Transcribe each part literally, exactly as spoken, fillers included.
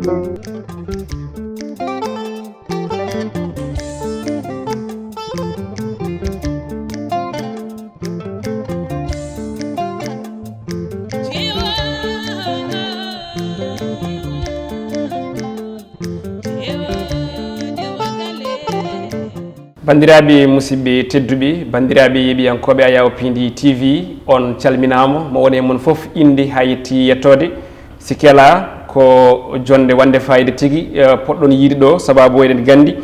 Banndiraaɓe musidɓe tedduɓe, banndiraaɓe yeeɓiyankooɓe Ayaw Pindi T V, on calminaama, mo woni e mon fof innde haa yetti yettoode. Sikke alaa, ko jonnde wonnde faayiida tigi, eh, poɗɗon yiide ɗo, sabaabu eɗen nganndi,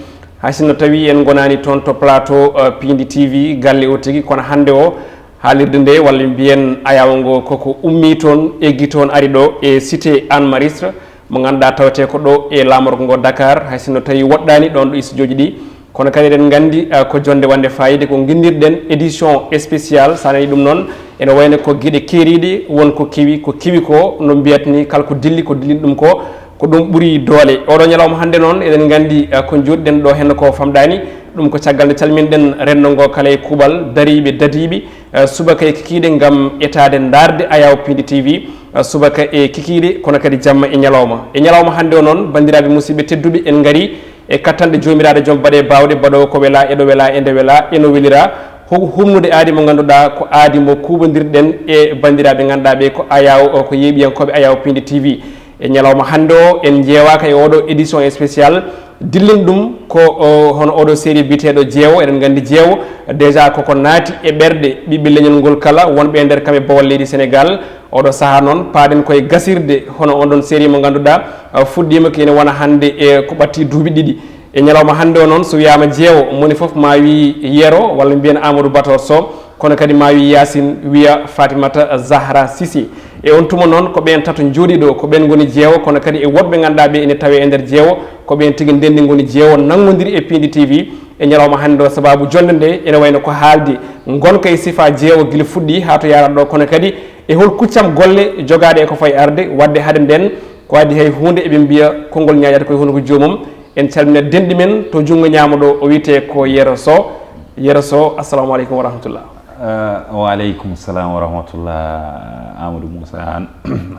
hay sinno tawi en ngonaani toon to plateau, eh, Pindi T V, galle o tigi, kono hannde o, haalirde nde, walla mbiyen ayaw ngo, koko ummii toon, eggi toon, ari ɗo e cité Hann Mariste, mo ngannduɗaa tawetee ko ɗo e laamorgo ngo Dakar, hay sinno tawi woɗɗaani ɗoon ɗo studio ji ɗi. Kono kadi eɗen nganndi, ah, ko jonnde wonnde faayiida, ko nginndirɗen édition spéciale. So a nanii ɗum noon, ene wayno ko geɗe keeriiɗe, won ko kewi, ko kewi ko, no mbiyat ni, kala ko dilli, ko dilli ɗum ko, ko ɗum ɓuri doole. Oɗo ñalawma hannde noon, eɗen nganndi, ah, ko njooɗiɗen ɗo heen ko famɗaani. Ɗum ko caggal nde calminɗen renndo ngo kala e kuuɓal, dariiɓe, dadiiɓe, ah, subaka e kikiiɗe ngam etaade ndaarde Ayaw Pindi T V, ah, subaka e kikiiɗe, kono kadi jamma e ñalawma. E ñalawma hannde o noon, banndiraaɓe musidɓe tedduɓe, en ngarii e kattanɗe Joomiraaɗo Joom baɗe baawɗe, baɗoowo ko welaa, eɗo welaa, ende welaa, eno welira, ho-, humnude aadi mo ngannduɗaa ko aadi mo kuuɓondirɗen e banndiraaɓe ngannduɗaa ɓe ko Ayaw, o ko yeeɓiyankooɓe Ayaw Pindi T V. E ñalawma hannde o, en njeewaaka e oɗo édition spéciale, dillin ɗum ko, o, hono oɗo série biyeteeɗo Jeewo. Eɗen nganndi Jeewo, déjà koko naati e ɓerɗe ɓiɓɓe leñol ngol kala, wonɓe e nder kam e bawal leydi Sénégal. Oɗo sahaa noon, paaɗen koye gasirde, hono on ɗon série mo ngannduɗaa, a, fuɗɗiima ko ene wona hannde e ko ɓatti duuɓi ɗiɗi. E ñalawma hannde o noon, so wiyaama Jeewo, moni fof ma wii Yero, walla mbiyen Amadou Bator Sow, kono kadi ma wii Yaasin, wiya Fatimata Zahra Cissé. E on tuma noon, ko ɓeen tato njooɗii ɗo, ko ɓeen ngoni Jeewo, kono kadi e woɗɓe ngannduɗaa ɓe ene tawee e nder Jeewo, ko ɓeen tigi ndenndi ngoni Jeewo, nanngondiri e Pindi T V e ñalawma hannde o, sabaabu jonnde nde ene wayno ko haalde ngonka e sifaa Jeewo gila fuɗɗii haa to yaarata ɗo, kono kadi e hol kuccam golle jogaaɗe e ko fayi arde, waɗde hade nden, ko adii hay huunde, eɓe mbiya konngol ñaaƴata koye hunuko joomum. En calmina denɗi men to junngo ñaamo ɗo, o wiyetee ko Yero Sow. Yero Sow, assalamu aleykum wa rahmatullah. Ah, wa aleykum salam wa rahmatullah, Amadou Moussa Anne.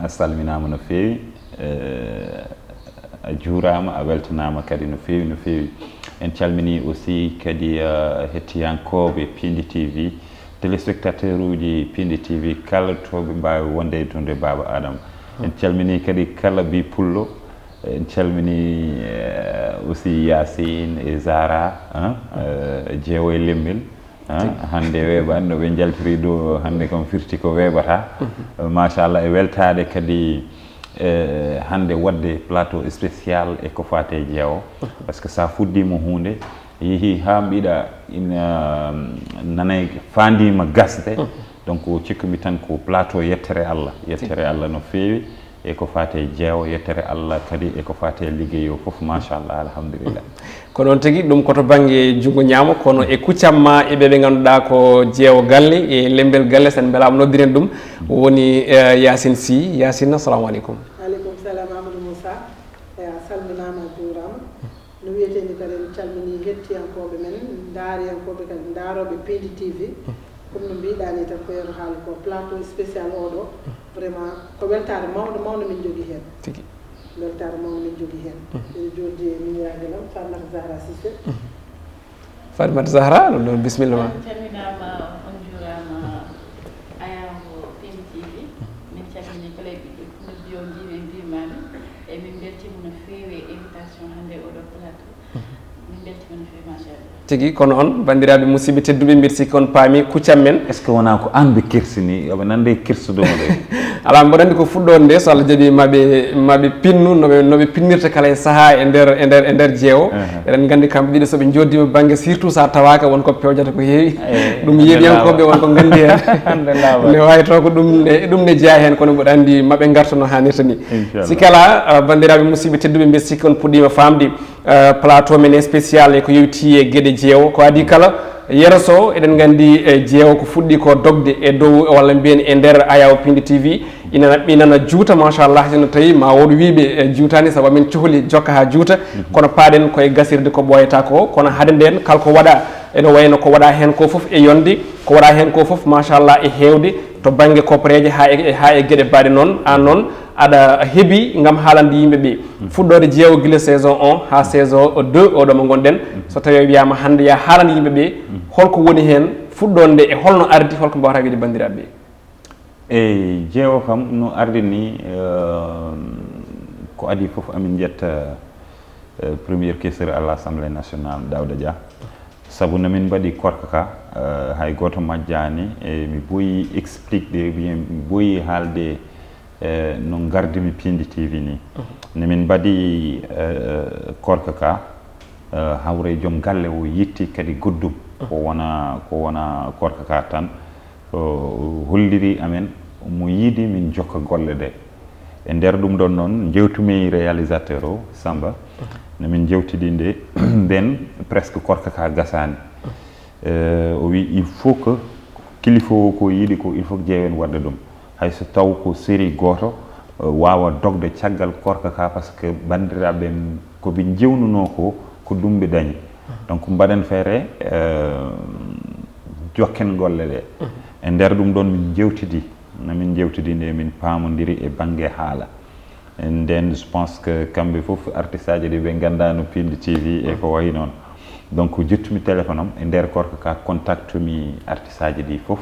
A salminaama no feewi. Eh, a juuraama, a weltanaama kadi no feewi, no feewi. En calminii aussi kadi, eh, hettiyankooɓe Pindi T V, téléspectateur uji Pindi T V, kala to ɓe mbaawi wonde e dunde Baaba Adama. En calminii kadi kala ɓii pullo. En calminii, eh, aussi Yaasin e Zahra, hein, eh, Jeewo e Lemmel. Ah, hannde weeɓaani no ɓe njaltiri ɗo, hannde kam firti ko weeɓata. Machallah, e weltaade kadi, eh, hannde waɗde plateau spécial e ko faati e Jeewo. Parce que so a fuɗɗiima huunde, yehi haa mbiɗa ina, um, nanay faandiima gasde. Donc, cikkumi tan ko plateau yettere Allah. Yettere Allah no feewi. E ko faati e Jeewo, yettere Allah kadi e ko faati e liggey o fof, machallah, alhamdulillah. Ko noon tigi, ɗum ko to bannge junngo ñaamo, kono e kuccam ma e ɓe ɓe ngannduɗaa ko Jeewo galle, e Lembel galle, sen mbelaama noddiren ɗum, woni, eh, Yaasin Sy. Yaasin, assalamu aleykum. Aleykum salam, Amadou Moussa. Eh, a salminaama, a juuraama. No wiyetee ni kadi, en calminii hettiyankooɓe men, ndaariyankooɓe kadi, ndaarooɓe Pindi T V. Comme no mbiɗaa ni tan, ko yeru haali ko plateau spécial oɗo. Vraiment, ko weltaare mawnde, mawnde min njogii heen. Tigi. Weltaare mawnde min njogii heen. Mhm. Eɗen jooɗdi e miñiraagal am, Fatimata Zahra Cissé. Mhm. Fatimata Zahra, ɗum ɗon, bisimilla ma. On calminaama, on juuraama, Ayaw Pindi T V. Min calminii kala e ɓiɗɗo noddi o, mbiimi, mbiimaami. E min mbeltiima no feewi e invitation hannde e oɗo plateau. Min mbeltiima no feewi, machallah. Tigi, kono on, banndiraaɓe musidɓe tedduɓe, mbiɗa sikki on paami kuccam men. Est-ce que wonaa ko aan ɓe kersini? Yoɓe nande e kersude mo de. Alaa, mboɗo anndi ko fuɗɗoode nde, so Allah jaɓi, maɓe, maɓe pinnu, no ɓe, no ɓe pinnirta kala e sahaa e nder, e nder, e nder Jeewo. Ehe. Eɗen nganndi kamɓe ɗiɗo, so ɓe njooɗdiima bannge, surtout so a tawaaka, won ko pewjata ko heewi. Eh, ɗum yeeɓiyankooɓe won ko nganndi heen. Nde laaɓa. Ne waawi taw ko ɗum ne, ɗum ne jeyaa heen, kono mboɗo anndi maɓe ngarta no haanirta ni. Inchallah. Sikki alaa, ah, banndiraaɓe musidɓe tedduɓe, mbiɗa sikki on puɗɗiima faamde. Eh, plateau men spécial e ko yowti e geɗe Jeewo. Ko adii kala, Yero Sow, eɗen nganndi, eh, Jeewo ko fuɗɗi ko dogde e dow, walla mbiyen e nder Ayaw Pindi T V, ina, ina juuta, machallah, hay sinno tawi ma wood wiiɓe, eh, juutaani, sabu amin cuhli jokka haa juuta, kono paaɗen koye gasirde ko ɓooyata ko, kono hade nden, kala ko waɗa, ene wayno ko waɗa heen ko fof e yonde, ko waɗa heen ko fof, machallah, e heewde, To bannge koppareeje haa e, haa e geɗe baɗe noon, aan noon aɗa heɓi ngam haalande yimɓe ɓe. Fuɗɗoode jeewo gila saison un haa saison deux oɗo mo ngonɗen. So tawii wiyaama hannde yaa haalande yimɓe ɓe, holko woni heen fuɗɗoode nde e holno ardi, holko mbaawata wiyde banndiraaɓe ɓe? Eyi, jeewo kam no ardi ni, eh, ko adii fof amin njetta, eh, premier questeur à l'Assemblée nationale, Daouda Dia. Sabu no min mbaɗi korka ka, eh, hay gooto majjaani, e mi boyi expliquede, ou bien mi boyi haalde, eh, no ngardumi Pindi T V ni. No min mbaɗi, eh, korka ka, eh, hawre joom galle o yetti kadi goɗɗum. Ko wona, ko wona korka ka tan. O holliri amen mo yiɗi min jokka golle ɗe. E nder ɗum ɗon noon, njewtumi réalisateur o, Samba, no min njewtidi nde, nden presque korka ka gasaani. Eh, o wi, il faut que kilifa o ko yiɗi ko, il faut que jeewen waɗa ɗum. Hay so taw ko série gooto, eh, waawa dogde caggal korka ka, parce que banndiraaɓe ɓen ko ɓe njewnunoo ko, ko ɗum ɓe dañi. Donc, mbaɗen feere, eh, jokken golle ɗe. E nder ɗum ɗon min njewtidi, no min njewtidi nde min paamondiri e bannge haala. Nden, je pense que kamɓe fof artiste aji ɗi ɓe nganndaano Pindi T V e ko wayi noon. Donc, jettumi téléphone am e nder korka ka, contact mi artiste aji ɗi fof.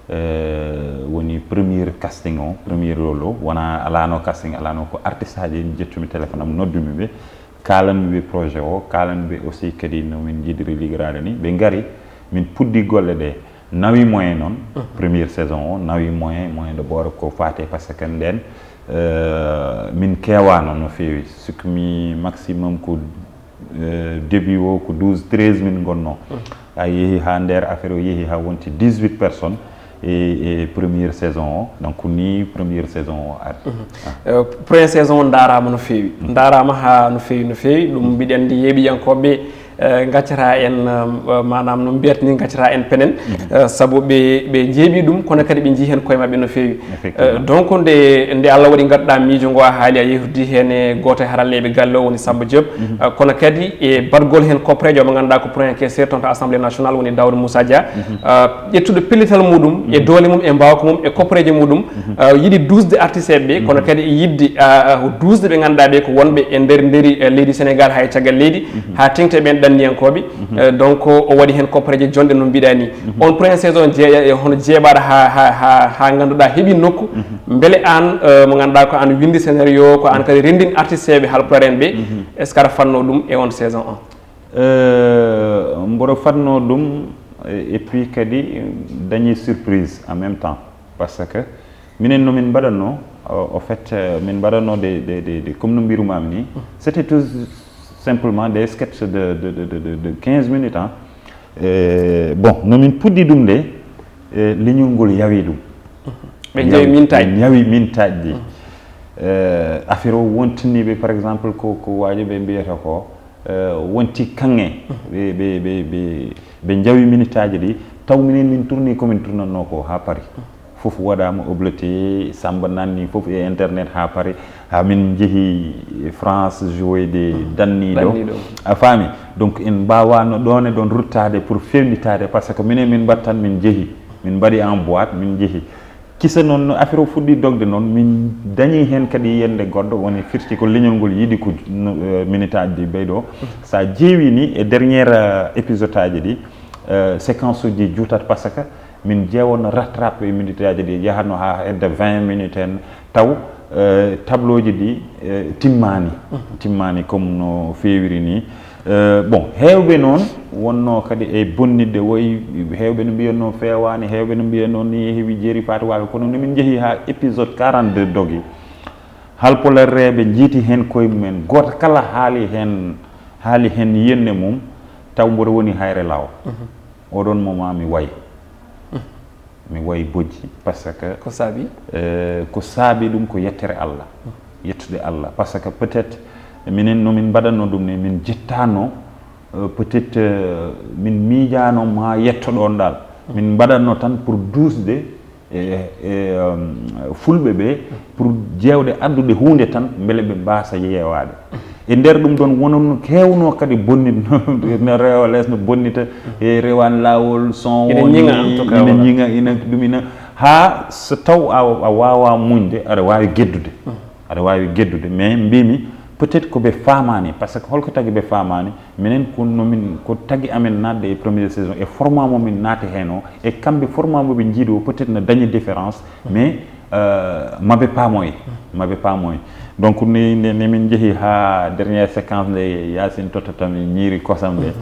Eh, woni premier casting o, premier rôle o, wona alano casting, alano ko artiste aji, jettumi téléphone am, noddumi ɓe, kaalanmi ɓe projet o, kaalanmi ɓe aussi kadi no min njiɗiri liggorade ni. Ɓe ngari, min puddi golle ɗe, nawi moyen noon, première saison o, nawi moyen, moyen de bord ko fate, parce que nden, eh, min kewaano no feewi, sukmi maximum ko, eh, début o ko douze, treize min ngonno. A yehi ha nder affaire o yehi ha wonti dix-huit personnes e, e première saison o. Donc ni première saison o ardi. Ah. Eh, première saison o ndaarama no feewi. Ndaarama ha no feewi, no feewi. Ɗum mbiɗen anndi yeeɓiyankoɓe, eh, gaccata en, eh, maanaam no mbiyata ni, gaccata en penen. Eh, sabu ɓe, ɓe njeeɓi ɗum, kono kadi ɓe njii heen koye maɓɓe no feewi. Effectivement. Eh, donc nde, nde Allah waɗi ngarɗa miijo ngo, a haali, a yewtidi heen e gooto e haralleeɓe galle o, woni Samba Diop. Eh, kono kadi e baɗgol heen koppareejo mo ngannduɗaa ko premier questeur toon to Assemblée nationale, woni Daouda Moussa Dia. Eh, ƴettuɗo pellital muɗum e doole mum e mbaawka mum e koppareeje muɗum, eh, yiɗi duusde artiste ɓe, kono kadi e yiɗde, ah, ah, duusde ɓe ngannduɗaa ɓe ko wonɓe e nder, nderi, eh, leydi Sénégal, hay caggal leydi, haa teŋti ɓeen ɗanniyankooɓe. Eh, donc o waɗi heen koppareeje jonɗe no mbiɗa ni. On première saison jeeya-, eh, hono jeeɓaɗo haa, haa, haa, haa ngannduɗaa heɓi nokku. Mbele aan, eh, mo ngannduɗaa ko aan winndi scénario, ko aan kadi renndin artiste ɓe Haalpulaar en ɓe, est-ce que aɗa fannoo ɗum e on saison un? Euh, mboɗo fannoo ɗum, et puis kadi dañi surprise en même temps, parce que minen no min mbaɗatno, au fait, euh, min mbaɗatno des, des, des, des, comme no mbirumami ni, c'était tout simplement des sketchs de, de, de, de, de quinze minutes, hein. Euh, bon, no min puɗɗi ɗum de, euh, leñol ngol yawi ɗum. Ɓe njawi mintaji. Ɓe njawi mintaji ɗi. Euh, affaire o wontiniɓe, par exemple, ko, ko waji ɓe mbiyata ko, euh, wonti kanŋe, ɓe, ɓe, ɓe, ɓe, ɓe njawi minitaji ɗi, taw minen min tourni komin tournatno ko ha Paris. Fof waɗama obloté, Samba nanni fof e internet ha Paris, ha min jeehi France jouer de danniɗo. A faami? Donc en mbawano ɗon e ɗon ruttade pour fewnitade, parce que minen min mbattan, min jeehi, min mbaɗi en boîte, min jeehi. Kisa noon, no affaire o fuɗɗi dogde noon, min dañi heen kadi yiyannde goɗɗo, woni firti ko leñol ngol yiɗi ko, no, euh, minitaji ɗi ɓeydo. Sa ƴeewi ni e dernière, euh, épisode aji ɗi, euh, séquence uji juutat, parce que min ƴeewono rattrape e minitaji ɗi, yahatno ha hedde vingt minutes en, taw, euh, tableau ji ɗi, euh, timmani, timmani comme no feewiri ni. Euh, bon, heewɓe noon wonnoo kadi e bonnitde, woy heewɓe no mbiyatnoo feewaani, heewɓe no mbiyatnoo ni heewi jeeri faati waawi, kono no min njehi haa épisode quarante-deux dogi, Haalpulareeɓe njiiti heen koye mumen, gooto kala haali heen, haali heen yiyannde mum, taw mboɗo woni hayre law. Oɗon moment mi wayi. Mi wayi bojji, parce que ko saabi? Eh, ko saabi ɗum ko yettere Allah, yettude Allah, parce que peut-être minen no min mbaɗatno ɗum ni, min jettano, euh, peut-être, euh, min miijano ma yetto ɗon dal, min mbaɗatno tan pour duusde e, e, euh, fulɓe ɓe, pour ƴeewde addude huunde tan mbele ɓe mbasa yeewaade. E nder ɗum ɗon wononno keewno kadi bonnitno, no rewa les no bonnita, e rewani laawol, son ina ñiŋa, en tout cas, ina ñiŋa, ina ɗum ina, Haa so taw a, a waawaa muñde, aɗa waawi geddude. Aɗa waawi geddude, mais mbimi peut-être ko ɓe faamaani, parce que holko tagi ɓe faamaani? Minen ko nomin, ko tagi amen naatde e première saison, e format mo min naati heen o, e kamɓe format mo ɓe njiidi o, peut-être na dañi différence, mais euh, maɓe paamoy, maɓe paamoy. Donc ni, ni, ni min njehi haa dernière séquence nde Yacine tottata min ñiiri kosam nde.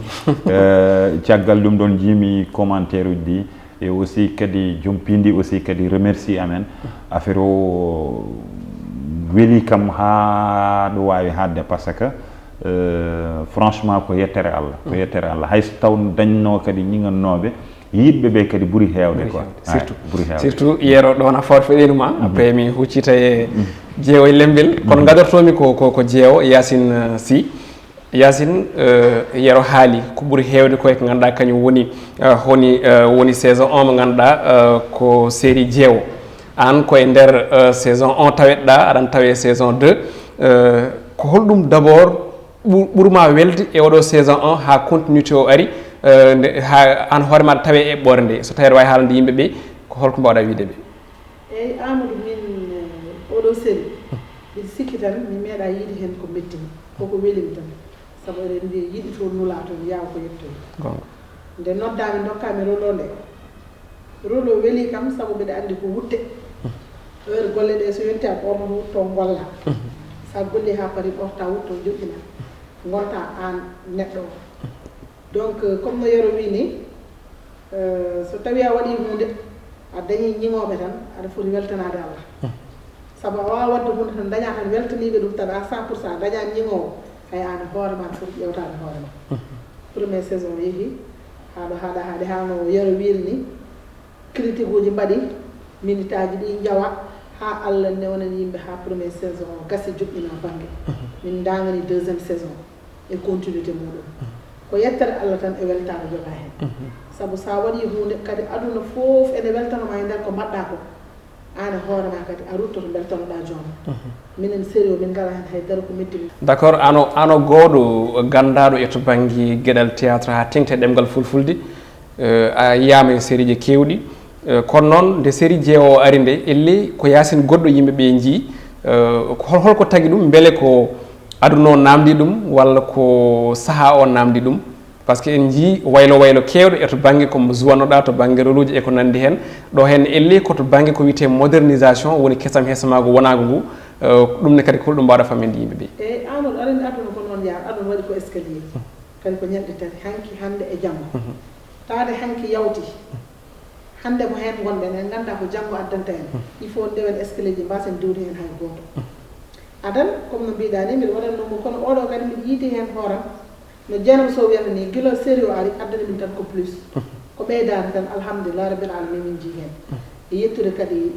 Euh, caggal ɗum ɗon njiimi commentaire uji ɗi, e aussi kadi joom piindi aussi kadi remercie amen. Affaire o weli kam haa ɗo waawi haatde, parce que euh, franchement ko yettere Allah, ko yettere Allah. Hay so taw dañno kadi ñiŋannooɓe, yiɗɓe ɓe kadi ɓuri heewde quoi. Surtout, ɓuri heewde. Surtout Yero ɗo na forfe ɗenuma, après mi huccita e jeewo e lembel. Kono ngadortomi ko, ko, ko jeewo Yacine, euh, Sy. Yacine, euh, Yero haali ko ɓuri heewde ko e ko ngannduɗaa kañum woni, euh, woni, euh, woni saison un mo ngannduɗaa, euh, ko série jeewo. Aan ko e nder, euh, saison un taweɗaa, aɗan tawe saison deux. Euh, ko holɗum d'abord ɓur-, ɓurma welde e oɗo saison un haa continuité o ari, euh, nde, haa aan hoore maɗa tawe e eɓɓoore nde? So tawi aɗa waawi haalande yimɓe ɓe, ko holko mbawɗa wiide ɓe? Eyyi, Amadou, min, eh, oɗo série, mbiɗa sikki tan mi meeɗa yiide heen ko mettimi, koko welimi tan. Sabu eɗen mbiya yiɗi toon, nula toon, yaawa ko yettoyi. Goonga. Nde noddaami, ndokkaami rôle o nde, rôle o weli kam, sabu mbiɗa anndi ko wutte. Heure golle ɗe so yonti, a ɓorno wutto ngolla. Sa golli haa pari, ɓorta wutto joƴƴina, ngonta aan neɗɗo o. Donc, euh, comme no Yero wi ni, euh, so tawi a waɗi huunde, a dañi ñiŋooɓe tan, aɗa foti weltanaade Allah. Sabu a waawa waɗde huunde tan, daña tan weltaniiɓe ɗum tan à cent pour cent, a dañaani ñiŋoowo, hay aan hoore ma aɗa foti ƴeewtaade hoore ma. Première saison yehi, haaɗo, haaɗa, haaɗi, haa no Yero wiiri ni, critique uji mbaɗi, minitaaji ɗi njawa, haa Allah newnani yimɓe haa première saison o gasi, joƴƴina bannge. Min ndaŋani deuxième saison e continuité muɗum. Ko yettere Allah tan e weltaare joga heen. Sabu sa waɗi huunde kadi, aduna fof ene weltanoma e nder ko mbaɗɗa ko. Aan e hoore ma kadi a ruttoto mbeltanoɗa jooma. Minen série o min ngala heen hay dara ko metti min. D'accord, ano, ano gooɗo ganndaɗo e to bannge geɗal théâtre haa teŋti e ɗemngal fulfulde, eh, a yiyama e série ji keewɗi. Eh, kono noon nde série jeewo o ari nde, elli ko Yacine goɗɗo yimɓe ɓe njii. Eh, ko hol-, holko tagi ɗum? Mbele ko aduna o namdi ɗum walla ko saha o namdi ɗum? Parce que en njii waylo waylo keewɗo e to bannge ko mo juwanoɗa, to bannge rôle uji e ko nanndi heen. Ɗo heen elli ko to bannge ko wiyetee modernisation woni kesam hesamaagu wonaagu ngu. Eh, ɗum ne kadi ko holɗum mbaawɗa famminde yimɓe ɓe? Eyyi, Amadou, aɗa anndi aduna ko noon yaha, aduna waɗi ko escalier. Kadi ko ñalɗi tati, hanki, hannde e janngo. Taade hanki yawti. Hannde ko heen ngonɗen, en nganndaa ko janngo addanta en. Il faut ndewen escalier ji, mbaasen diwde heen hay gooto. Adan, comme no mbiɗa ni, mbiɗa waɗan ɗum ko, kono oɗo kadi mbiɗa yiiti heen hooram. No Dieynaba Sow wiyata ni, gila série o ari, addani min tan ko plus. Ko ɓeydaade tan, alhamdulillah rabbil alamin, min njii heen. E yettude kadi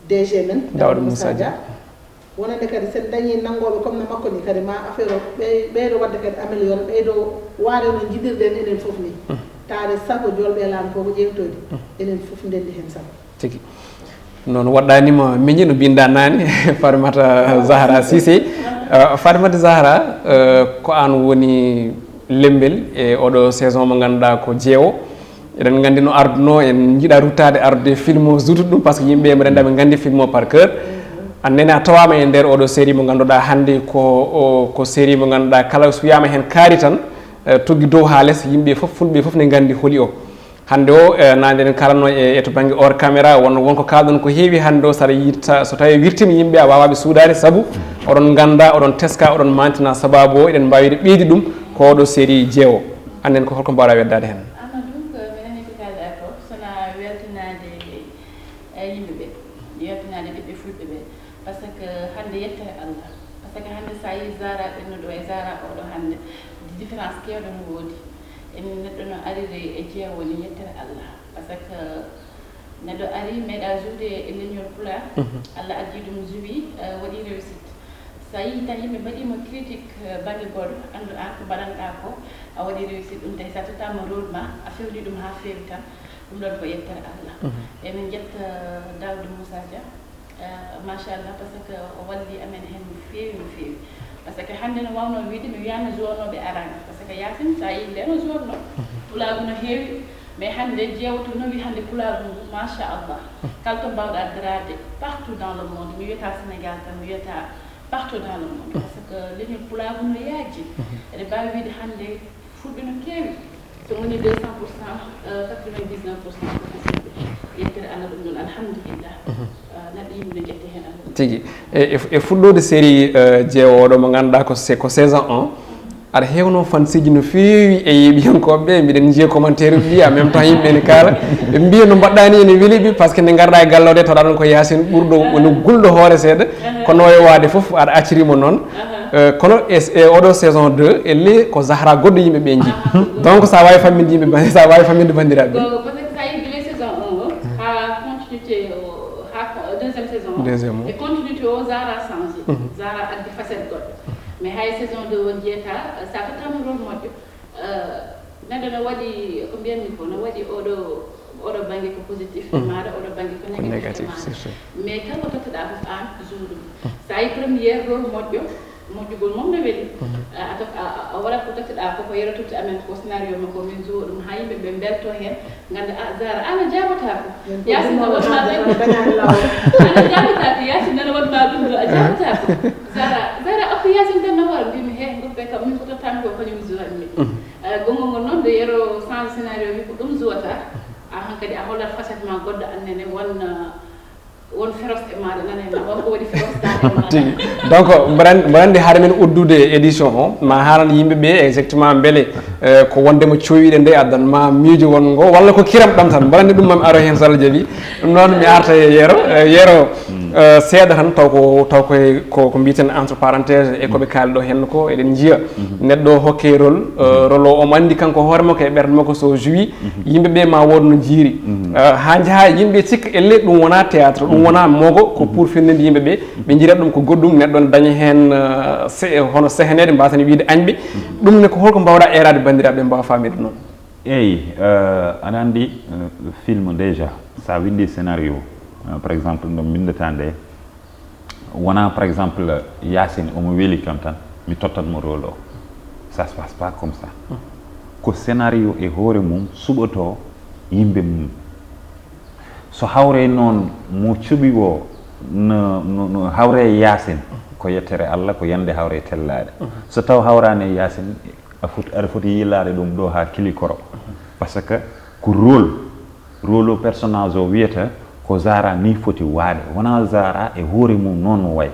D G men, Daouda Moussa Dia. Wonande kadi, sen dañi nanngooɓe comme no makko ni, kadi ma affaire o ɓey-, ɓeydo waɗde kadi amélioré, ɓeydo waade no njiɗirɗen enen fof ni. Taade sago jolɓe laamu ko, ko ƴeewtoyde. Enen fof ndenndi heen sago. Tigi. Noon waɗɗanima miñi no mbinda naane, Farimata Zahra Cissé. Eh, Farimata Zahra, eh, ko aan woni lembel e oɗo saison mo ngannduɗaa ko jeewo. Eɗen nganndi no arduno, en njiɗa ruttaade ardude film o, juutude ɗum, parce que yimɓe mbaɗa ɓe nganndi film o par cœur. Aan nene a tawaama e nder oɗo série mo ngannduɗaa hannde ko, o, ko série mo ngannduɗaa kala so wiyaama heen kaari tan, eh, tuggi dow haa les, yimɓe fof, fulɓe fof ne nganndi holi o. Hannde o, eh, nande eɗen kalanno e, e to bannge hors caméra, won, won ko kaalɗon ko heewi hannde o, saɗa yitta, so tawi wirtima yimɓe a waawa ɓe suudaade, sabu oɗon ngannda, oɗon teska, oɗon mantina sababu o, eɗen mbaawi ɓeydi ɗum ko oɗo série jeewo. Annden ko holko mbaawɗa weddaade heen? Amadou, ko mi nani ko kaalɗa ko, sona weltinaade, eh, yimɓe ɓe, weltinaade ɓiɓɓe fulɓe ɓe, parce que hannde yettere Allah, parce que hannde sa yi Zahra ɓennuɗo e Zahra oɗo hannde, différence keewɗo no woodi. En neɗɗo no ariri e jeewo ni, yettere Allah, parce que neɗɗo ari meeɗa joué e leñol Pulaar, Allah addi ɗum joué, eh, waɗi réussite. Sa yi tan yimɓe mbaɗima critique, eh, bannge goɗɗo, anndu an ko mbaɗanɗa ko, a waɗi réussite. Ɗum tawi sa tottama rôle ma, a fewni ɗum ha feewi tan, ɗum ɗon ko yettere Allah. Emin jetta Daouda Moussa Dia, eh, machallah, parce que o walli amen hen no feewi, no feewi. Parce que hannde no wawno wiide, mi wiyano joué noɓe arani. Parce que Yacine, sa yi nde no joué no, pulaagu no heewi, Mais hannde jeewoto nawi hannde pulaagu ngu, machallah. Kala to mbaawɗaa daraade, partout dans le monde, mi wiyata Sénégal tan, mi wiyata partout dans le monde, parce que leñol pulaagu no yaaji. Eɗen mbaawi wiyde hannde fulɓe no keewi. So woni deux cent pour cent, quatre-vingt-dix-neuf pour cent ko fulɓe. Yettere Allah ɗum ɗon, alhamdulillah. Neɗɗo yimɓe no ƴetti heen alhamdulillah. Tigi. E, e, e fuɗɗoode série, euh, jeewo oɗo mo ngannduɗaa ko se-, ko saison un, aɗa heewno fansiiji no feewi e yeeɓiyankooɓe ɓe, mbiɗen njiya commentaire uji ɗi, en même temps yimɓe ne kaala, ɓe mbiya no mbaɗɗaa ni ene weli ɓe, parce que nde ngarɗaa e galle o de, tawa ɗon ko Yacine ɓurɗo, woni gulɗo hoore seeɗa, kono o waade fof aɗa accirimo noon. Euh, kono e, e oɗo saison deux, e le ko Zahra goɗɗo yimɓe ɓe nji. Donc sa waawi famminde yimɓe, sa waawi famminde banndiraaɓe. Ko, parce que sa yi gila saison un o, haa continuité o, haa ko, deuxième saison o, deuxième o, e continuité o, Zahra changé. Zahra addi facette goɗɗo. Mais hay saison deux o jeeta, sa tottaama rôle moƴƴo, euh, neɗɗo no waɗi, ko mbiyanmi ko, no waɗi oɗo, oɗo bannge ko positif e maaɗa, oɗo bannge ko négatif e maaɗa. Mais kala ko tottoɗaa fof aan joué ɗum. So a yi première rôle moƴƴo, moƴƴugol mum no weli. A, a, a waɗat ko tottoɗaa ko, ko Yero totti amen ko scénario makko, min joué ɗum haa yimɓe ɓe mbelto heen, ngannda, a, Zahra, aan a jaabataako. Yacine no waɗ ma ɗum. Aan a jaabataako, Yacine nana waɗ ma ɗum ɗo, a jaabataako. Zahra, Zahra, okko Yacine tan no waɗ, mbimi, he, ngol ɓe kam, min ko tottanmi ko, kañum joué mi. Eh, gongol ngol noon, nde Yero change scénario, wi ko ɗum jouata. A, hankadi a hollat facette ma goɗɗo annene, won, eh, won féroce e maaɗa, nane ma, won ko waɗi féroce tan e maaɗa. Tigi. Donc, mboɗo anndi, mboɗo anndi hare men uddude édition o, ma haalan yimɓe ɓe exactement mbele, eh, ko wondema cowiɗe nde addan ma miijo won ngo, walla ko kiram ɗam tan. Mboɗo anndi ɗum mami aro heen so Allah jaɓi. Ɗum noon mi arta e Yero, eh, Yero, eh, seeɗa tan taw ko, taw koye ko, ko mbiten entre parenthèse e ko ɓe kaali ɗo heen ko, eɗen njiya neɗɗo hokke rôle, eh, rôle o omo anndi kanko hoore makko e ɓernde makko so joui, yimɓe ɓe ma wood no jiiri. Eh, haa njaha yimɓe cikka elle ɗum wona théâtre, ɗum wona mogo, ko pour firninde yimɓe ɓe, ɓe njirat ɗum ko goɗɗum, neɗɗo ne daña heen, eh, se-, hono seheneede, mbaasen wiide añɓe. Ɗum ne ko holko mbawɗa eeraade banndiraaɓe ɓe mbaawa faamirde noon? Eyi, eh, aɗa anndi, eh, film déjà, so a winndi scénario, eh, par exemple, no mbinndata nde, wona, par exemple, Yacine omo weli kam tan, mi tottat mo rôle o. Ça se passe pas comme ça. Ko scénario e hoore mum suɓoto yimɓe mum. So hawre noon mo cuɓi o no, no, no hawre e Yacine, ko yettere Allah, ko yande hawre tellaade. So taw hawraani e Yacine, a foti, aɗa foti yiilaade ɗum ɗo haa kilikoro. Parce que ko rôle, rôle o personnage o wiyata ko Zahra ni foti waade, wona Zahra e hoore mum noon no wayi.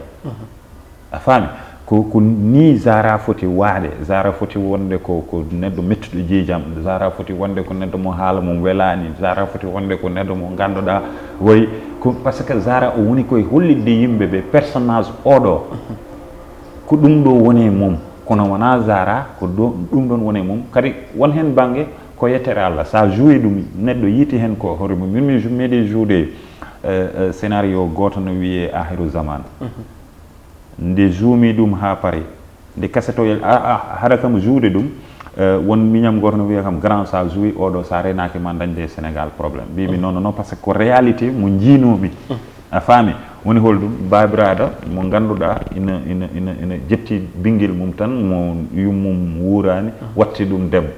A faami? Ko, ko ni Zahra foti waade. Zahra foti wonde ko, ko neɗɗo mettuɗo jiijam. Zahra foti wonde ko neɗɗo mo haala mum welaani. Zahra foti wonde ko neɗɗo mo ngannduɗaa woy ko, parce que Zahra o woni koye hollitde yimɓe ɓe personnage oɗo. Ko ɗum ɗo woni e mum. Kono wona Zahra, ko ɗo, ɗum ɗon woni e mum. Kadi won heen bannge ko yettere Allah. So a joué ɗum, neɗɗo yiiti heen ko hoore mum. Min mi ju-, meeɗi joué, euh, euh, scénario gooto no wiyee Ahiru Zaman. Nde juumi ɗum haa pari, nde kaseto, a, a, hara kam juude ɗum, eh, won miñam gooto no wiya kam, "Grand, so a juui oɗo, so a renaaki ma dañde e Sénégal problème." Mbimi, "Non, non, non, parce que ko réalité mo njiinoomi." A faami? Woni holɗum? Baabiraaɗo mo ngannduɗaa ina, ina, ina, ina jetti ɓinngel mum tan, mo yummum wuuraani, watti ɗum debbo.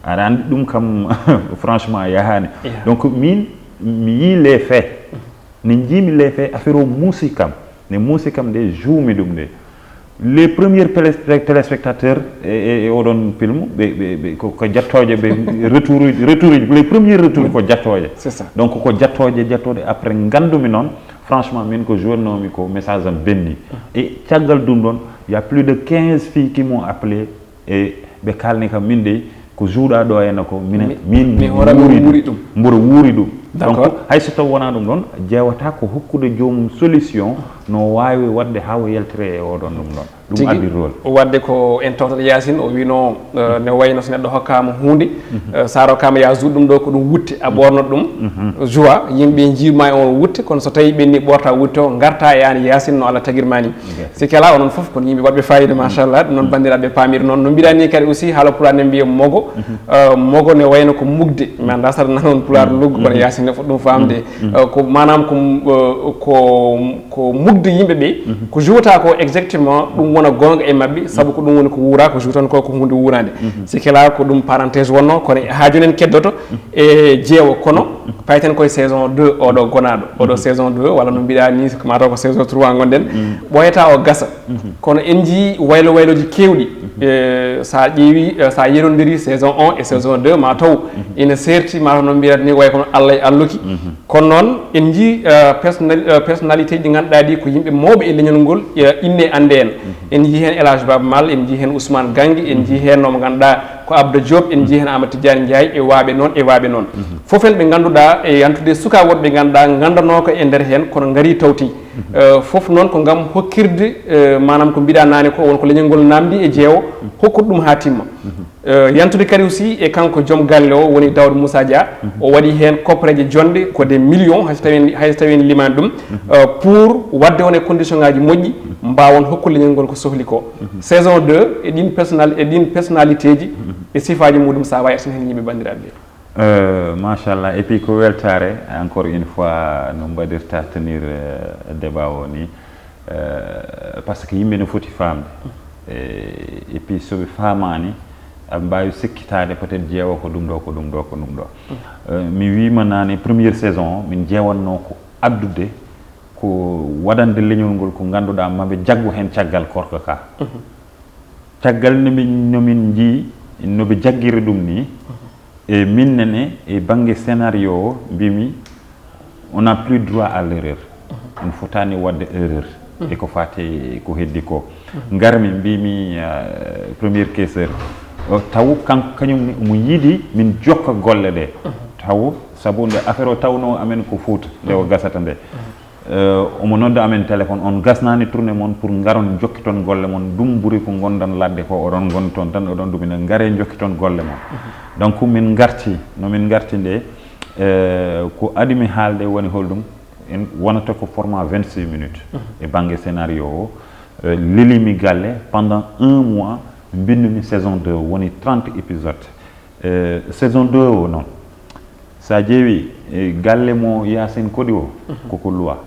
Aɗa anndi ɗum kam, franchement, yahaani. Donc, min, mi yii les faits. Nde njiimi les faits, affaire o muusi kam. Nde muusi kam nde, juumi ɗum nde. Les premiers télé-, téléspectateurs e, e, e oɗon film, ɓe, ɓe, ɓe, ko, ko jettooje, ɓe retour uji, retour uji, les premiers retours ko jettooje. C'est ça. Donc ko jettooje, jettooje, après nganndumi noon, franchement, min ko joué noomi ko message am ɓenni. Et caggal ɗum ɗon, il y a plus de quinze filles qui m'ont appelé, e ɓe kaalni kam, min dey, ko juuɗa ɗo henna ko, minen, mi, min mi hoore am mi wuuri wuuri ɗum. Ɗum. Mboɗo wuuri ɗum. D'accord. Donc, hay so taw wonaa ɗum ɗon, jeewata ko hokkude joomum solution no waawi waɗde haa o yaltira e oɗon ɗum ɗon. Ɗum tigi addi rôle. Waɗde ko en tawtata Yacine, o wiino, eh, ne wayno so neɗɗo hokkaama huunde, eh, so a rokkaama ya juuɗ ɗum ɗo ko ɗum wutte, a ɓoornot ɗum, joie, yimɓe njiima e on wutte, kono so tawi ɓenni ɓoorta wutte o, ngarta e an Yacine no Allah tagirma ni. Sikke alaa, onon fof ko yimɓe waɗɓe faayiida, machallah. Ɗum noon, banndiraaɓe, paamir noon. No mbiɗa ni kadi aussi, haala pulaar ne mbiya mogo. Eh, mogo ne wayno ko mugde. Mi anndaa saɗa nana on pulaar luggo, kono Yacine Ene foti ɗum faamde. Eh, ko maanaam ko, eh, ko, ko mudde yimɓe ɓe, ko jouata ko exactement, ɗum wona goonga e maɓɓe, sabu ko ɗum woni ko wuura, ko jouatan ko, ko huunde wuurande. Si kela ko ɗum parenthèse wonno, kono haa jooni en keddoto e jeewo, kono payten koye saison deux oɗo gonaaɗo. Oɗo saison deux, walla no mbiɗa ni, mataw ko saison trois ngonɗen. Ɓooyata o gasa. Kono en njii waylo wayloji keewɗi. Eh, sa ƴeewi, eh, sa yerondiri saison un e saison deux, ma taw ina serti, mataw no mbiyata ni, way kono Allah e alluki. Kono noon en njii, eh, personnali-, eh, personnalité ji ɗi ngannduɗaa ɗi ko yimɓe mawɓe e leñol ngol, eh, inne annde en. En njii heen El Hadj Baba Mal, en njii heen Ousmane Gangi, en njii heen no mo ngannduɗaa ko Abdou Diop, en njii heen Amadou Tidiane Ndiaye, e waaɓe noon, e waaɓe noon. Fof en ɓe ngannduɗaa, e yantude suka woɗɓe ɓe ngannduɗaa nganndanoo ko e nder heen, kono ngari tawti. Eh, fof noon ko ngam hokkirde, eh, maanaam ko mbiɗa naane ko, won ko leñol ngol namdi e jeewo, hokkude ɗum haa timma. Eh, yantude kadi aussi e kanko joom galle o woni Daouda Moussa Dia, o waɗi heen koppareeje jonɗe ko des millions, hay so tawi en, hay so tawi en limaani ɗum, eh, pour waɗde on e condition ngaji moƴƴi, mbaawon hokkude leñol ngol ko sohli ko. Saison deux, e ɗin personnal-, e ɗin personnalité ji, e sifaaji muɗum, sa wawi artin heen yimɓe banndiraaɓe ɓe. Euh, machallah, et puis ko weltaare, encore une fois, no mbaɗirta tenir, euh, débat o ni. Euh, parce que yimɓe no foti faamde. E, et puis so ɓe faamaani, aɓe mbaawi sikkitaade peut-être jeewo ko ɗum ɗo, ko ɗum ɗo, ko ɗum ɗo. Euh, mi wiima naane, première saison o, min jeewatnoo ko addude, ko waɗande leñol ngol ko ngannduɗaa maɓe jaggu heen caggal korka ka. Caggal no min, no min njii, no ɓe jaggiri ɗum ni, e min nene, e bannge scénario o, mbimi, on n'a plus droit à l'erreur. On fotaani waɗde erreur. E ko faati ko heddi ko. Ngarmi, mbimi, euh, première caisseur, o taw kanko kañum ne omo yiɗi min jokka golle ɗe. Taw sabu nde affaire o tawno amen ko Fuuta, nde o gasata nde. Euh, omo nodda amen téléphone, on gasnaani tournée mon pour ngaron jokkiton golle mon, ɗum ɓuri ko ngondan ladde ko, oɗon ngon toon tan, oɗon ɗumina, ngare jokkiton golle mon. Donc min ngarti, no min ngarti nde, euh, ko adi mi haalde woni holɗum, en wonata ko format vingt-six minutes e bannge scénario o. Euh, lelimi galle pendant un mois, mbinnumi saison deux, woni trente épisodes. Eh, saison deux o noon, sa ƴeewi, eh, galle mo Yacine Kody o, koko luwa.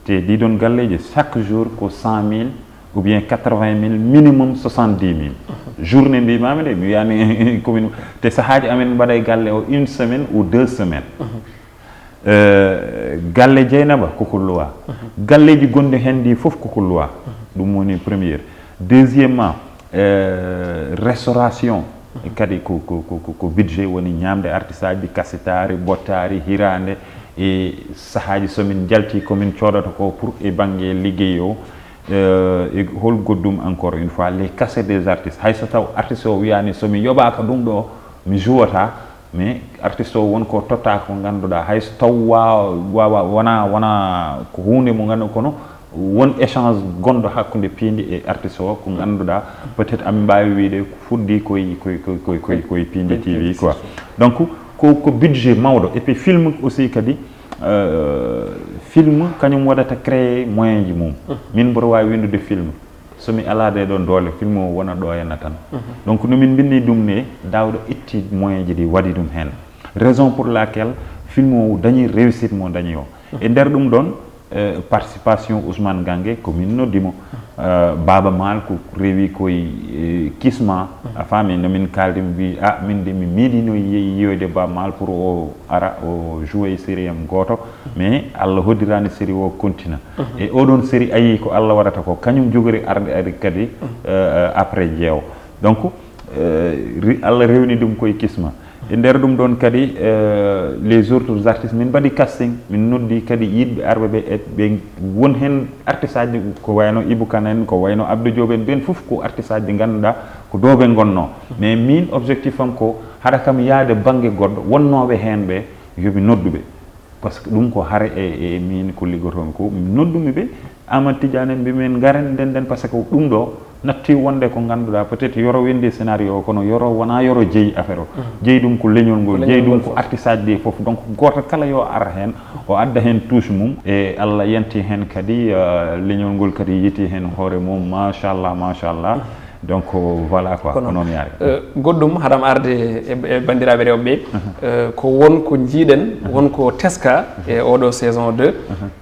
Te ɗiɗon galleeji, chaque jour ko cent mille ou bien quatre-vingt mille, minimum soixante-dix mille. Journée mbimami de, mi wiyani commune, te sahaaji amen mbaɗa e galle o une semaine ou deux semaines. Eh, galle Dieynaba koko luwa. Galleeji gonɗi heen ɗi fof koko luwa. Ɗum woni première. Deuxièmement, eh, restauration. Kadi ko, ko, ko, ko, ko budget woni ñaamde artisaaji, kasitaari, bottaari, hiraande, e sahaaji so min njalti ko min coodata ko pour e bannge liggey o. Eh, e hol goɗɗum encore une fois, les cachets des artistes. Hay so taw artiste o wiyani so mi yoɓaaka ɗum ɗo, mi jouwata, mais artiste o won ko totta ko ngannduɗaa, hay so taw wa-, wawa, wona, wona ko huunde mo nganndu-, kono won échange gonɗo hakkunde piindi e artiste o ko ngannduɗaa, peut-être amin mbaawi wiyde ko fuɗɗi koye, koye, koye, koye, koye, koye piindi T V quoi. Donc ko, ko budget mawɗo, et puis film aussi kadi, euh, film kañum waɗata créer moyen ji mum. Min mboɗo waawi winndude film. So mi alaa ɗee ɗoon doole, film o wona ɗo henna tan. Donc no min mbinni ɗum ne, Daouda itti moyen ji ɗi waɗi ɗum heen. Raison pour laquelle film o dañi réussite mo dañi o. E nder ɗum ɗoon, eh, participation Ousmane Gangue, ko min noddi mo. Eh, Baaba Maal ko rewi koye, eh, Kisma. A faami, no min kaaldi, mi mbi, "Ah, min de mi meeɗino yi-, yiyoyde Baaba Maal pour o ara, o jouer série am gooto." Mais Allah hoddiraani série o continue. E oɗon série ayi ko Allah waɗata ko, kañum jogori arde ari kadi, eh, après jeewo. Donc, eh, ri-, Allah rewni ɗum koye Kisma. E nder ɗum ɗoon kadi, eh, les autres artistes, min mbaɗi casting, min noddi kadi yiɗɓe arɓe ɓe, e ɓe won heen artiste aji ko wayno Ibou Kane en, ko wayno Abdou Diop en, ɓeen fof ko artiste aji ɗi ngannduɗaa ko ɗo ɓe ngonnoo. Mais min objectif am ko haɗa kam yaade bannge goɗɗo, wonnooɓe heen ɓe, yo mi noddu ɓe. Parce que ɗum ko hare e, e min ko liggotoomi ko, noddumi ɓe, Amadou Tidiane en, mbi min ngaren ndenden, parce que ɗum ɗo natti wonde ko ngannduɗaa, peut-être yoro winndi scénario o, kono yoro wona yoro jeyi affaire o. Jeyi ɗum ko leñol ngol, jeyi ɗum ko artiste aji ɗi fof. Donc gooto kala yo ar heen, o adda heen touche mum. E Allah yanti heen kadi, euh, leñol ngol kadi yeti heen hoore mum, machallah, machallah. Donc voilà quoi, ko noon mi yaari. Goɗɗum haɗam arde e banndiraaɓe rewɓe ɓe, ko won ko njiiɗen, won ko teska e oɗo saison deux.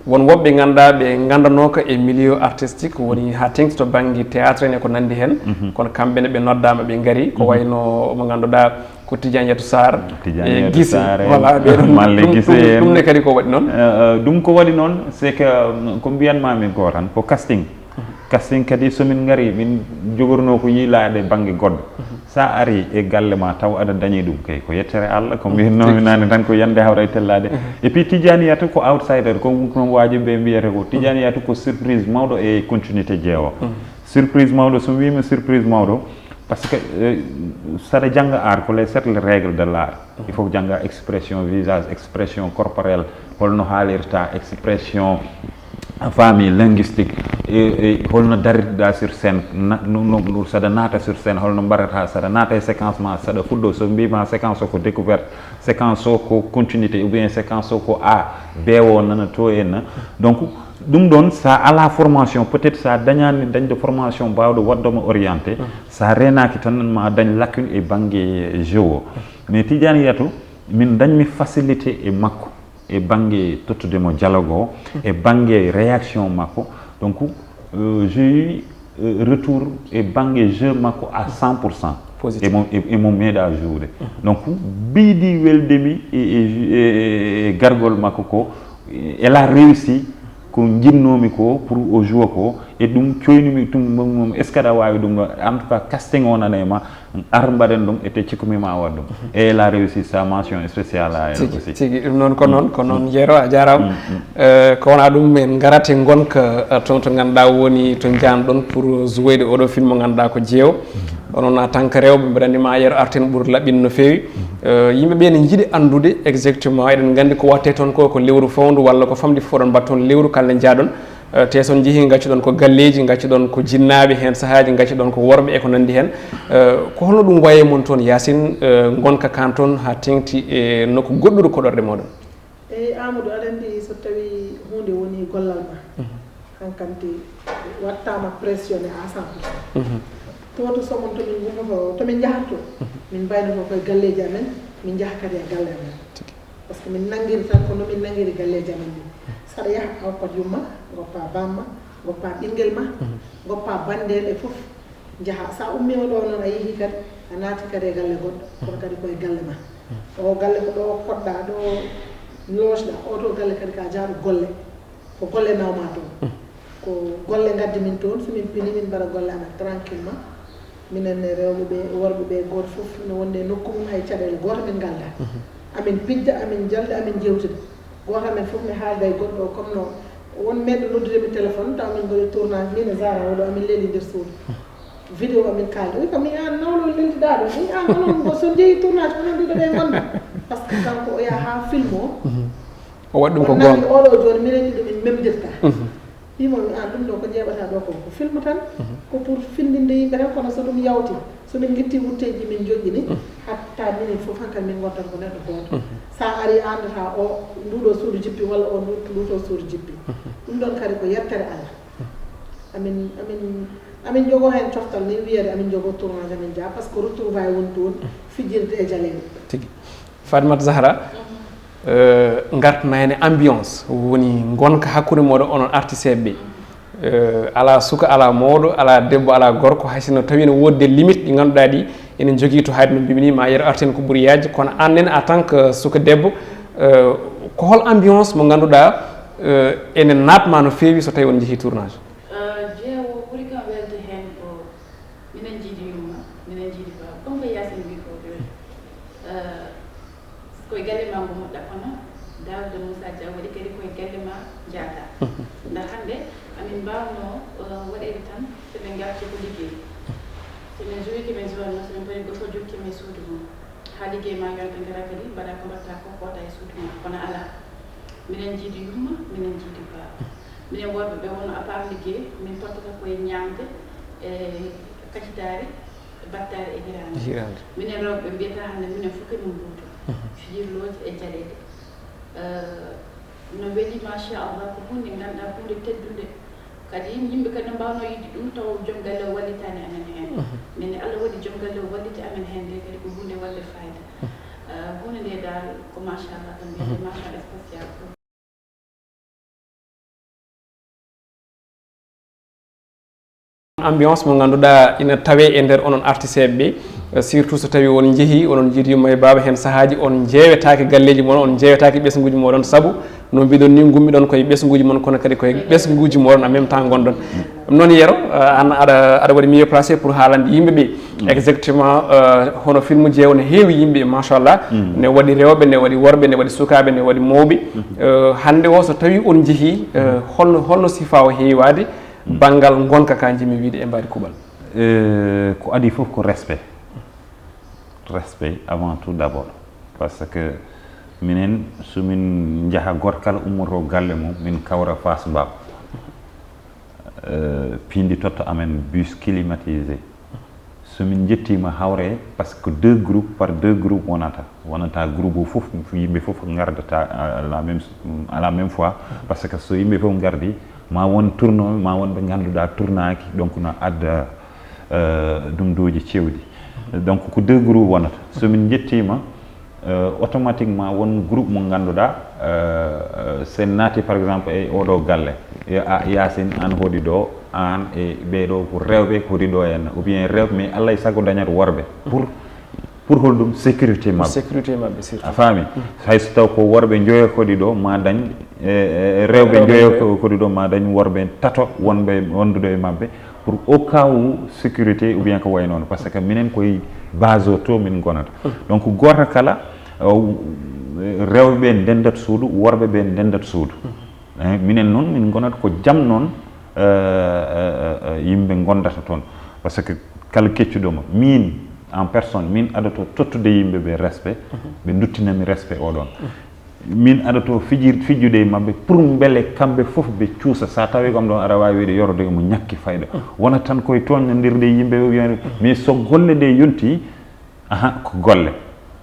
Won woɓɓe ngannduɗaa ɓe nganndanooka e milieu artistique, woni haa teŋti to bannge théâtre en e ko nanndi heen. Kono kamɓe ne ɓe noddaama, ɓe ngari, ko wayno mo ngannduɗaa ko Tidiane Yatou Sarr e Gise. Voilà, ɓe ɗum ne kadi ko waɗi noon. Ɗum ko waɗi noon, c'est que ko mbiyanmaa min ko tan ko casting. Casting kadi, so min ngari, min jogorno ko yiilaade bannge goɗɗo. So a ari e galle ma taw aɗa dañi ɗum kay, ko yettere Allah, ko mbiyatnoomi naane tan, ko yande hawra e tellaade. Et puis Tidiane Yatou ko outsider, ko ɗum waaji ɓe mbiyata ko. Tidiane Yatou ko surprise mawɗo e continuité jeewo. Surprise mawɗo, so mi wiima surprise mawɗo, parce que saɗa jannga art, ko les sept règles de l'art. Il faut jannga expression visage, expression corporelle, holno haalirta, expression famille linguistique, e holno darirɗa sur scène, saɗa naata sur scène holno mbaɗata, saɗa naata e séquence ma, saɗa fuɗɗo, so mbima séquence o ko découverte, séquence o ko continuité, ou bien séquence o ko a bewo nana to en. Donc ɗum ɗon, sa ala formation, peut-être sa dañani dañde formation bawɗo waɗdoma orienté, sa renaki tan ma dañ lacune e banggue jeu o. Mais Tidiane Yatou, min dañmi facilité e makko e banggue tottude mo dialogue o, e banggue réaction makko. Donc j'ai eu retour e banggue jeu makko à cent pour cent. Emo meeɗa joude. Donc mbiɗi weldemi e gargol makko ko, elle a réussi ko jinnomi ko pour o joue ko, e ɗum coynumi ɗum, est ce que aɗa wawi ɗum ɗo? En tout cas casting o nana e ma, ar mbaɗen ɗum, ete cikkumi ma waɗ ɗum. Et elle a réussi sa mention spéciale à elle aussi. Tigi ɗum noon, ko noon, ko noon. Jeero, a jarama. Ko wona ɗum, en garate gonka toon to ganduɗa woni to jaan ɗon pour jouwede oɗo film mo ganduɗa ko jeewo. Onon en tant que rewɓe, mbeɗa andi ma Yero Art en ɓuuri laɓɓinde no feewi. Yimɓe ɓe ne jiiɗi anndude exactement, eɗen nganndi ko watte toon ko, ko lewru fowndu walla ko famɗi fof, oɗon mbaɗa toon lewru kala nde njaaɗon. Te so on njehii, ngaccuɗon ko galleeji, ngaccuɗon ko jinnaaɓe, heen sahaaji ngaccuɗon ko worɓe e ko nanndi heen. Ko holno ɗum wayi e mon toon, Yacine, ngonka kan toon haa teeŋti e nokku goɗɗuru koɗorɗe mooɗon? Eyi, Amadou, aɗa anndi so tawii huunde wonii gollal ma, hankanti waɗtaama pressionné à cent pour cent. Tooto somon to min ngummoto, to min njahata to, min mbaynoto koye galleeji amen, min njaha kadi e galle amen. Par ce que min nanngiri tan ko no min nanngiri galleeji amen ni. Saɗa yaha a hokkat yumma, ngoppa bamma, ngoppa ɓinngel ma, ngoppa banndeeɓe fof. Njaha, sa ummima ɗo noon a yeehi kadi, a naati kadi e galle goɗɗo, kono kadi koye galle ma. O galle ko ɗo koɗɗa, ɗo loge ɗa, oto galle kadi ka jaaɗo golle. Ko golle nawma toon. Ko golle ngaddi min toon, so min pini min mbaɗa golle amen tranquillement. Minen e rewɓe ɓe, worɓe ɓe, goto fof no wonde e nokku mum, hay caɗele goto min ngalda. Amin pijja, amin jalda, amin jewtida. Goto amen fof mi haalda e goɗɗo o, comme no won meɗɗo noddude mi téléphone, taw min mbaɗi tournage, min e Zara oɗo amin leeli nder suudu. Vidéo amin kalda. Wi kam mi an nawlo leldiɗa ɗo. Mi an onon go so jeeyi tournage onon ɗiɗo ɓe gonda. Par ce que kanko o yaha ha film o. O waɗi ɗum ko goonga. Oɗo joni minen ɗiɗo min memdirta. Wimo mi an ɗum ɗo ko jeeɓata ɗo ko ko film tan. Ko pour findinde yimɓe tan, kono so ɗum yawti, so min gitti wutteji min joƴƴini, hatta minen fof hankan min gontata ko neɗɗo goto. Sa ari a andata o nduɗo suudu jippi walla o nduɗo suudu jippi. Ɗum ɗon kadi ko yettere Allah. Amin amin amin jogo hen coftal ni wiyede amin jogo tournage amin jaa, par ce que retrouvaille woni toon, fijirde e jaleeɗe. Tigi. Fatimata Zahra, ngartana hene ambiance woni gonka hakkunde moɗo onon artiste ɓe. Ala suka, ala mawɗo, ala debbo, ala gorko, haysino tawi ene wodde limite ɗi ganduɗa ɗi ene jogui to hayde no mbimi ni, ma Yero Art en ko ɓuuri yaajde, kono an nen en tant que suka debbo, ko hol ambiance mo ganduɗa ene natma no feewi so tawi on jeehi tournage? Jeewo ɓuri kam welde hen ko minen jiidi yumma, minen jiidi baaba, comme ko Yacine wi ko joni. Koye galle ma ngo moƴƴa, kono Daouda Moussa Dia waɗi kadi koye galle ma jaata. Nda hande amin mbawno waɗede tan so ɓe garti ko liggey. So min jowi komin jowanno, so min mbaɗi goto jokki min suudu mum. Ha liggey ma yonta gara kadi mbaɗa ko mbatta ko, koota e suudu ma, kono ala. Minen jiidi yumma, minen jiidi baaba. Minen worɓe ɓe wonno à part liggey, min tottata koye ñamde e kacitaari, battaari e hirande. Minen rewɓe ɓe mbiyata hande minen fof ko min gooto. Fijirlooji e jaleeɗe. No weli machallah, ko hunde ganduɗa hunde teddunde. Kadi yimɓe kadi no mbaawno yiɗde ɗum taw joom galle o wallitaani amen heen. Min ne Allah waɗi joom galle o walliti amen heen nde kadi ko huunde waɗde fayida. Huunde nde dal ko machallah tan mbiyete mention spéciale pour Ambiance mo ngannduɗaa ina tawee e nder onon artisteeɓe ɓe, surtout so tawii on njehii onon njiidi yumma e baaba, heen sahaaji on njeewetaake galleeji mon, on njeewetaake ɓesnguuji mooɗon, sabu no mbiɗon ni ngummiɗon koye ɓesnguuji mon kono kadi koye ɓesnguuji mooɗon en même temps ngonɗon. Ɗum noon Yero, an aɗa aɗa waɗi mieux placé pour haalande yimɓe ɓe exactement hono film jeewo ne heewi yimɓe machallah, ne waɗi rewɓe, ne waɗi worɓe, ne waɗi sukaaɓe, ne waɗi mawɓe. Hannde o so tawii on njehii holno holno sifa o heewaade banngal ngonka ka njimi wiide e mbaadi kuuɓal? Ko adii fof ko respect. Respect avant tout d'abord, parce que minen somin njaha, gooto kala ummoto galle mum min kawra face mbam, piindi totta amen bus climatisé. Somin njettiima hawre, parce que deux groupes par deux groupes wonata wonata groupe o fof, yimɓe fof ngardata à la même à la même fois, parce que so yimɓe fof ngardi ma won tournooɓe ma won ɓe ngannduɗaa tournaaki, donc no adda ɗum dooji cewɗi. Donc ko deux groupes wonata. Somin njettiima automatiquement won groupe mo ngannduɗaa, sen naati par exemple e oɗo galle, a Yaasin an hoɗi ɗo, an e ɓeeɗo ko rewɓe hoɗi ɗo henna, ou bien rewɓe mais Allah e sago dañat worɓe pour pour holɗum sécurité maɓɓe. Sécurité maɓɓe surtout. A faami? Hay so taw ko worɓe njoyo koɗi ɗo ma dañ rewɓe njoyo koɗi ɗo ma dañ worɓe tato wonɓe wonduɗo e maɓɓe, pour au cas où sécurité ou bien ko way noon, parce que minen koye base o to min gonata. Donc goto kala rewɓe ɓe ndendat suudu, worɓe ɓe ndendat suudu. Minen noon min gonata ko jam noon yimɓe ngondata toon, parce que kala keccuɗoma min en personne min adoto tottude yimɓe ɓe respect, ɓe duttinami respect oɗon. Min adoto fijir fijjude e maɓɓe pour mbele kamɓe fof ɓe cuusa, sa tawi kam ɗon aɗa wawi wiide yoro de mo ñakki fayda, wona tan koye toñnodirde e yimɓe ɓe wiyani mais so golle ɗe yonti aha ko golle.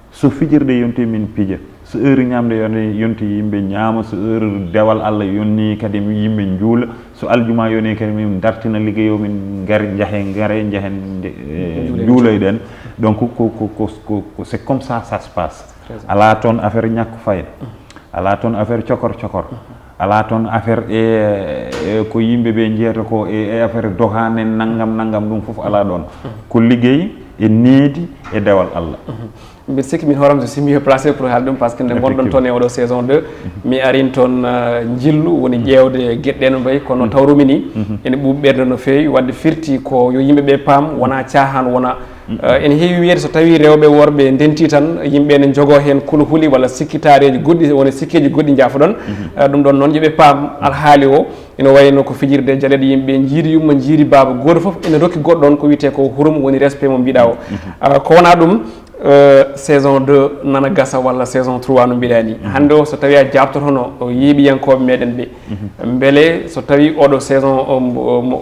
So fijirde yonti min pija, so heure ñamde yonti yimɓe ñaama, so heure dewal Allah yonni kadi yimɓe njuula, so aljuma yoni kadi min dartina liggey o min ngari njahe ngare njahen njuuloyɗen. Donc ko ko ko ko c'est comme ça ça se passe. Ala toon affaire ñakko fayda, ala toon affaire cokor cokor, ala toon affaire e ko yimɓe ɓe jeyata ko e affaire dohan en nanngam nanngam, ɗum fof ala ɗoon. Ko liggey e needi e dewal Allah. Mbiɗa sikki min hooram so simi placé pour haalde ɗum, par ce que nde ngonɗon toon e oɗo saison deux mi arin toon njillu woni ƴeewde geɗe ɗe no mbayi kono tawrumi ni ene ɓuuɓi ɓerde no feewi, wadde firti ko yo yimɓe ɓe paam wona caahan wona ene heewi wiyeede so tawi rewɓe worɓe ndenti tan yimɓe ne njogoo heen kulhuli walla sikkitaareeji goɗɗi woni sikkeeji goɗɗi njaafoɗon. Ɗum ɗon noon yoɓe paam alhaali o ina wayno ko fijirde jaleɗe yimɓe njiidi yumma njiidi baaba gooto fof ene rokki goɗɗo on ko wiyetee ko hurum woni respect mo mbiɗa o. Ko wona ɗum saison deux nana gasa walla saison trois no mbiɗa ni hannde o so tawi a jaabtotono yeeɓiyankooɓe meɗen ɓe mbele so tawi oɗo saison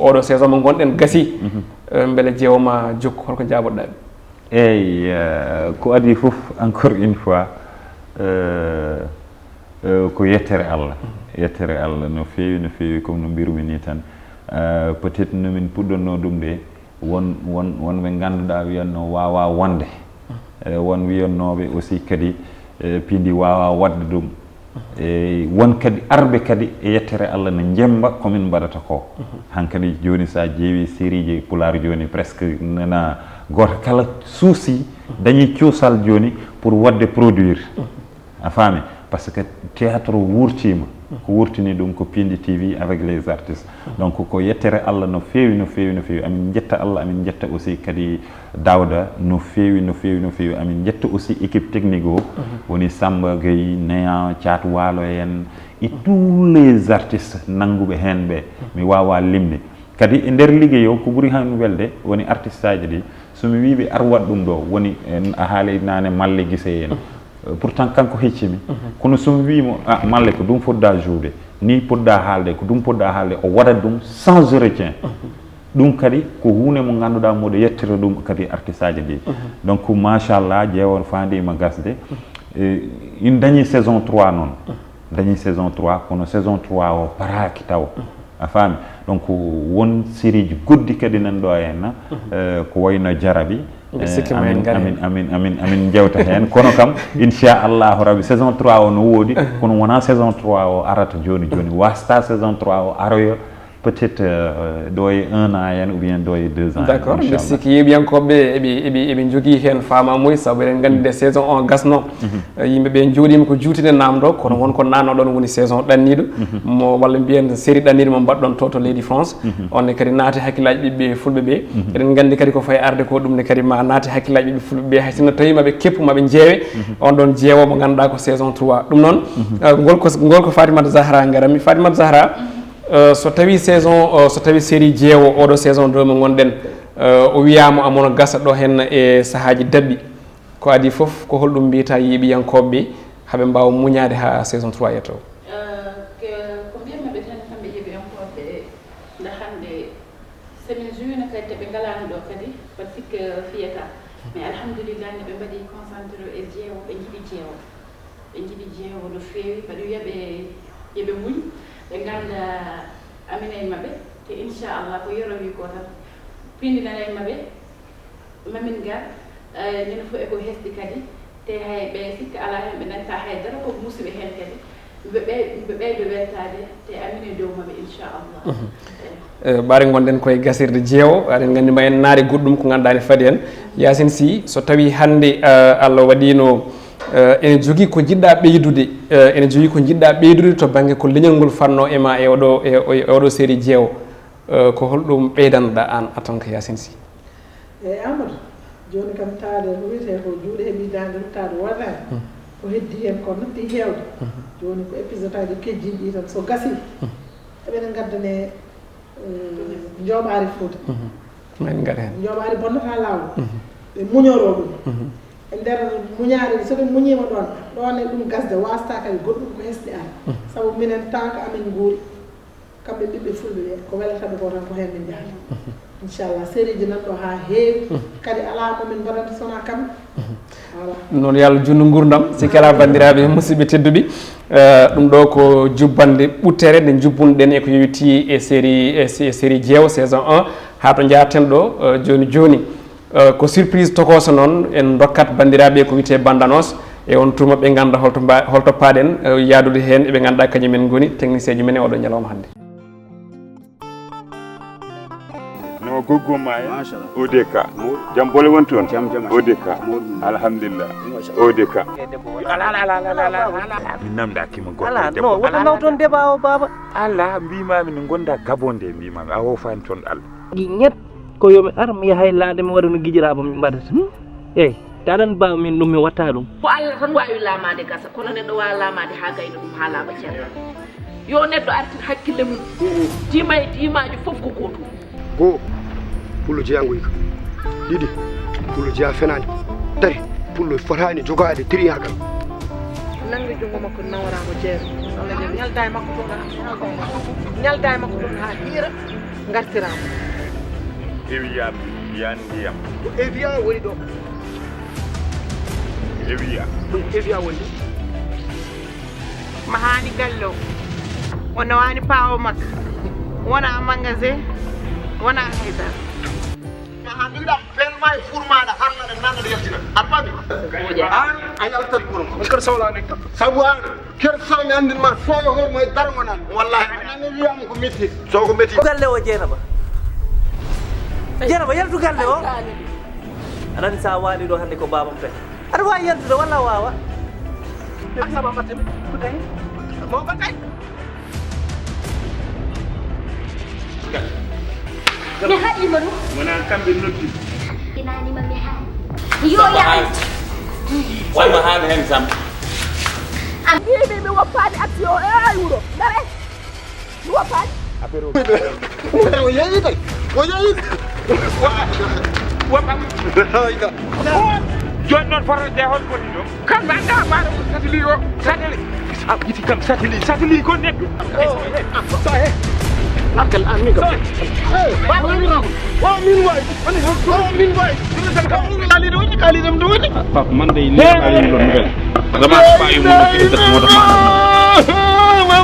oɗo saison mo ngonɗen gasi mbele jeewoma jokku holko jaabotoɗa ɓe? Eyyi, ko adii fof encore une fois ko yettere Allah. Yettere Allah no feewi no feewi comme no mbirumi ni tan. Peut être nomin puɗɗonno ɗum ɗe won won won ɓe ngannduɗaa wiyatno waawaa wonde. Won wiyatnooɓe aussi kadi piindi waawaa waɗde ɗum. E won kadi arɓe kadi e yettere Allah no njemmba ko min mbaɗata ko. Hankadi jooni so a ƴeewi sérieji pulaar jooni presque nana gooto kala suusi dañi cuusal jooni pour waɗde produire. A faami? Par ce que théâtre o wuurtiima, ko wuurtini ɗum ko Pindi T V avec les artistes. Donc ko yettere Allah no feewi no feewi no feewi. Amin njetta Allah, amin njetta aussi kadi Daouda no feewi no feewi no feewi. Amin njetta aussi équipe technique o woni Samba Gueye, Néa, Thiat Walo en et tous les artistes nannguɓe heen ɓe mi waawaa limde. Kadi e nder liggey o ko ɓuri heen welde woni artiste aji ɗi so mi wii ɓe ar waɗ ɗum ɗo woni a haali naane Malle Gise en. Pourtant kanko heccimi kono so mi wii mo a Malle ko ɗum fotɗa joude ni potɗa haalde ko ɗum potɗa haalde o waɗat ɗum sans retien. Ɗum kadi ko huunde mo ngannduɗaa moɗo yettira ɗum kadi artiste aji ɗi. Donc machallah jeewo faandiima gasde. In dañi saison trois noon dañi saison trois kono saison trois o paraaki taw. A faami? Donc won sérieji goɗɗi kadi nan ɗo henna, eh, ko wayno Jarabi. Mbiɗa sikki ma en ngari amin amin amin amin jewta hen, kono kam inchallahu rabbi saison trois o no woodi, kono wona saison trois o arata joni joni, wasta saison trois o aroyo peut-être, euh, ɗo e un an hen ou bien ɗo e deux ans. D'accord. Mbiɗa sikki yeeɓiyankoɓe eɓe eɓe eɓe jogui hen famamuye, saabu eɗen gandi nde saison o gasno, eh, yimɓeɓe jooɗima ko juuti nde namdo, kono won ko nanno ɗon woni saison ɗanniɗo mo, walla mbiyen série ɗanniɗo mo mbaɗɗon to to leydi France. On ne kadi naati hakkillaji ɓiɓɓe fulɓe ɓe. Eɗen gandi kadi ko fayi arde ko, ɗum ne kadi ma naati hakkillaji ɓiɓɓe fulɓe ɓe, hay sinno tawi maɓe keppu maɓe jeewe on ɗon jeewo mo ganduɗa ko saison trois. Ɗum noon, eh, ngol ko ngol ko Fatimata Zahra ngaranmi. Fatimata Zahra, eh, so tawi saison, eh, so tawi série jeewo oɗo saison deux mo gonɗen, eh, o wiyama amono gasa ɗo hen e sahaji daɓɓi. Ko adi foof, ko holɗum mbiyata yeeɓiyankoɓe ɓe, haɓe mbawa muñade ha saison trois yetto? Eh, ko, ko mbiyatmi ɓe tan kamɓe yeeɓiyankoɓe, nde hande, so min juwino kadi, te ɓe ngalano ɗo kadi, par ce que fiyata. Mais alhamdulillah, nde ɓe mbaɗi concentré e jeewo, ɓe jiiɗi jeewo. Ɓe jiiɗi jeewo no feewi, mbaɗi wiya ɓe, yo ɓe muñ, ɓe nganda amin e maɓɓe, te inchallah ko yero wi ko tan. Pindi nana e maɓɓe, mamin ngar, eh, ñande fof eko hesɗi kadi, te hay ɓe sikka ala hen, ɓe dañta haydara, ko musiɓe hen kadi. Ɓe ɓey-, ɓe ɓeydo weltade, te amin e dow maɓɓe, inchallah. Eh, ɓaade gonɗen koye gasirde jeewo, aɗen gandi ma en naari goɗɗum ko ganduɗa ne fadi en. Yacine Sy, so tawi hande, eh, Allah waɗino, eh, ene jogui ko jiɗɗa ɓeydude, eh, ene jogui ko jiɗɗa ɓeydude to banggue ko leñol ngol fanno e ma e oɗo, e, e oɗo série jeewo, eh, ko holɗum ɓeydanoɗa an en tant que Yacine Sy? Eyyi, Amadou, joni kam taade ko wiyete ko juuɗe heɓi dande ruttade wonani. Ko heddi hen ko natti hewde. Joni ko épisode aji kejjiɗi ɗi tan so gasi, eɓene gaddane, eh, jooɓaari Fuuta. Ma en ngar hen. Jooɓaari bonnata laawol. Ɓe muñoro ɗum. E nder muñaari, so ɓe muñima ɗon, ɗon e ɗum gasde, wasta kadi goɗɗum ko hesɗi ara. Sabu minen, tant que amin nguuri, kamɓe ɓiɓɓe fulɓe ɓe, ko welata ɓe ko tan ko hen min jahata. Inchallah, série ji nan ɗo ha heewi, kadi ala mo min mbaɗanta sona kamɓe. Voilà. Ɗum noon, yo Allah junnu gurdam. Sikki ala, bandiraɓe musidɓe tedduɓe, eh, ɗum ɗo ko jubbande ɓuttere nde jubbunɗen e ko yowiti e série, e sé-, e série jeewo, saison un, ha to jaaten ɗo, eh, joni joni. Eh, ko surprise tokoso noon, en dokkat bandiraɓe ko wiyete bande annonce, e on tuma ɓe ganda holto mba-, holto paɗen, eh, yaadude hen eɓe ganduɗa kañum en goni technicien ji men e oɗo ñalawma hande. No goggo ma en? Machallah. O D K. Jam bole won toon? Jam, jam. O D K. Alhamdulillah. Machallah. O D K. Ala, ala, ala. Min namdaki mo goɗɗo. Ala, debbo. No, wota naw toon débat o, baba. Ala, mbimami no gonda Gabon de, mbimami a wofani toon Allah. Gi ñet ko yo mi ar mi yahay laade mi waɗa no gijiraaɓe mi mbaɗata. Hmm? Eyi, taɗan baaw min ɗum mi watta ɗum. Ko Allah tan waawi laamaade gasa, kono neɗɗo waawa laamaade haa gayna ɗum haa laaɓa ceerno. Yo neɗɗo artir hakkille mum. Dima e dimaajo fof ko gootum. Goo, pullo jeyangoyka. Ɗiɗi, pullo jeya fenaani. Tati, pullo fotaani jogaade tiriyagal. Nannga junngo makko nawora mo jeere. Ñalda e makko toon haa, ñalda e makko toon haa hiira. Ngartiraama. Ewiya mi yiyan ndiyam. Ko Ewiya woni ɗo. Ewiya. Ɗum Ewiya woni ɗo. Mahaani galle o. O nawaani paawo makka. Wona magasin, wona haydara. Maha mbiɗa pelma e furmaɗa harnaɗa nanɗa yaltina. Aɗa faami? An a yaltat guro ma. Kar sawla nekka. Sabu an. Ker so mi anndin ma, so yo hoore mo e darngo nan. Wallahi, a nani wiyama ko metti. So ko metti. Ko galle o, Jeynaba? Jeynaba, yaltu galle o. Aɗa anndi sa waali ɗo hannde ko baabam kadi. Aɗa waawi yaltude walla a waawa? Ak sama batte mi. Ko tawi? Mo ko tawi? Mi haɗima ɗum. Wona kamɓe noddi. Inanima mi haali. Yo yaltu. Wonno haala hen Samba. An. Mimi mi woppaani action e ay wuro. Dare. Mi woppaani. Affaire o. O yeeyi kay. O yeeyi. Woppa. Woppa. Hayda. Jooni noon foto de hol foti ɗo? Kam anda maaro satili o. Satili. Sa yiti kam satili, satili ko nekk. Sa he. Akal an min kam. Hey, wa min wa. Wa min wa. Ani hol ko min wa. Kali do, kali dum do. Papa man day le kali do. Dama pa yu mo kiri tak mo dama.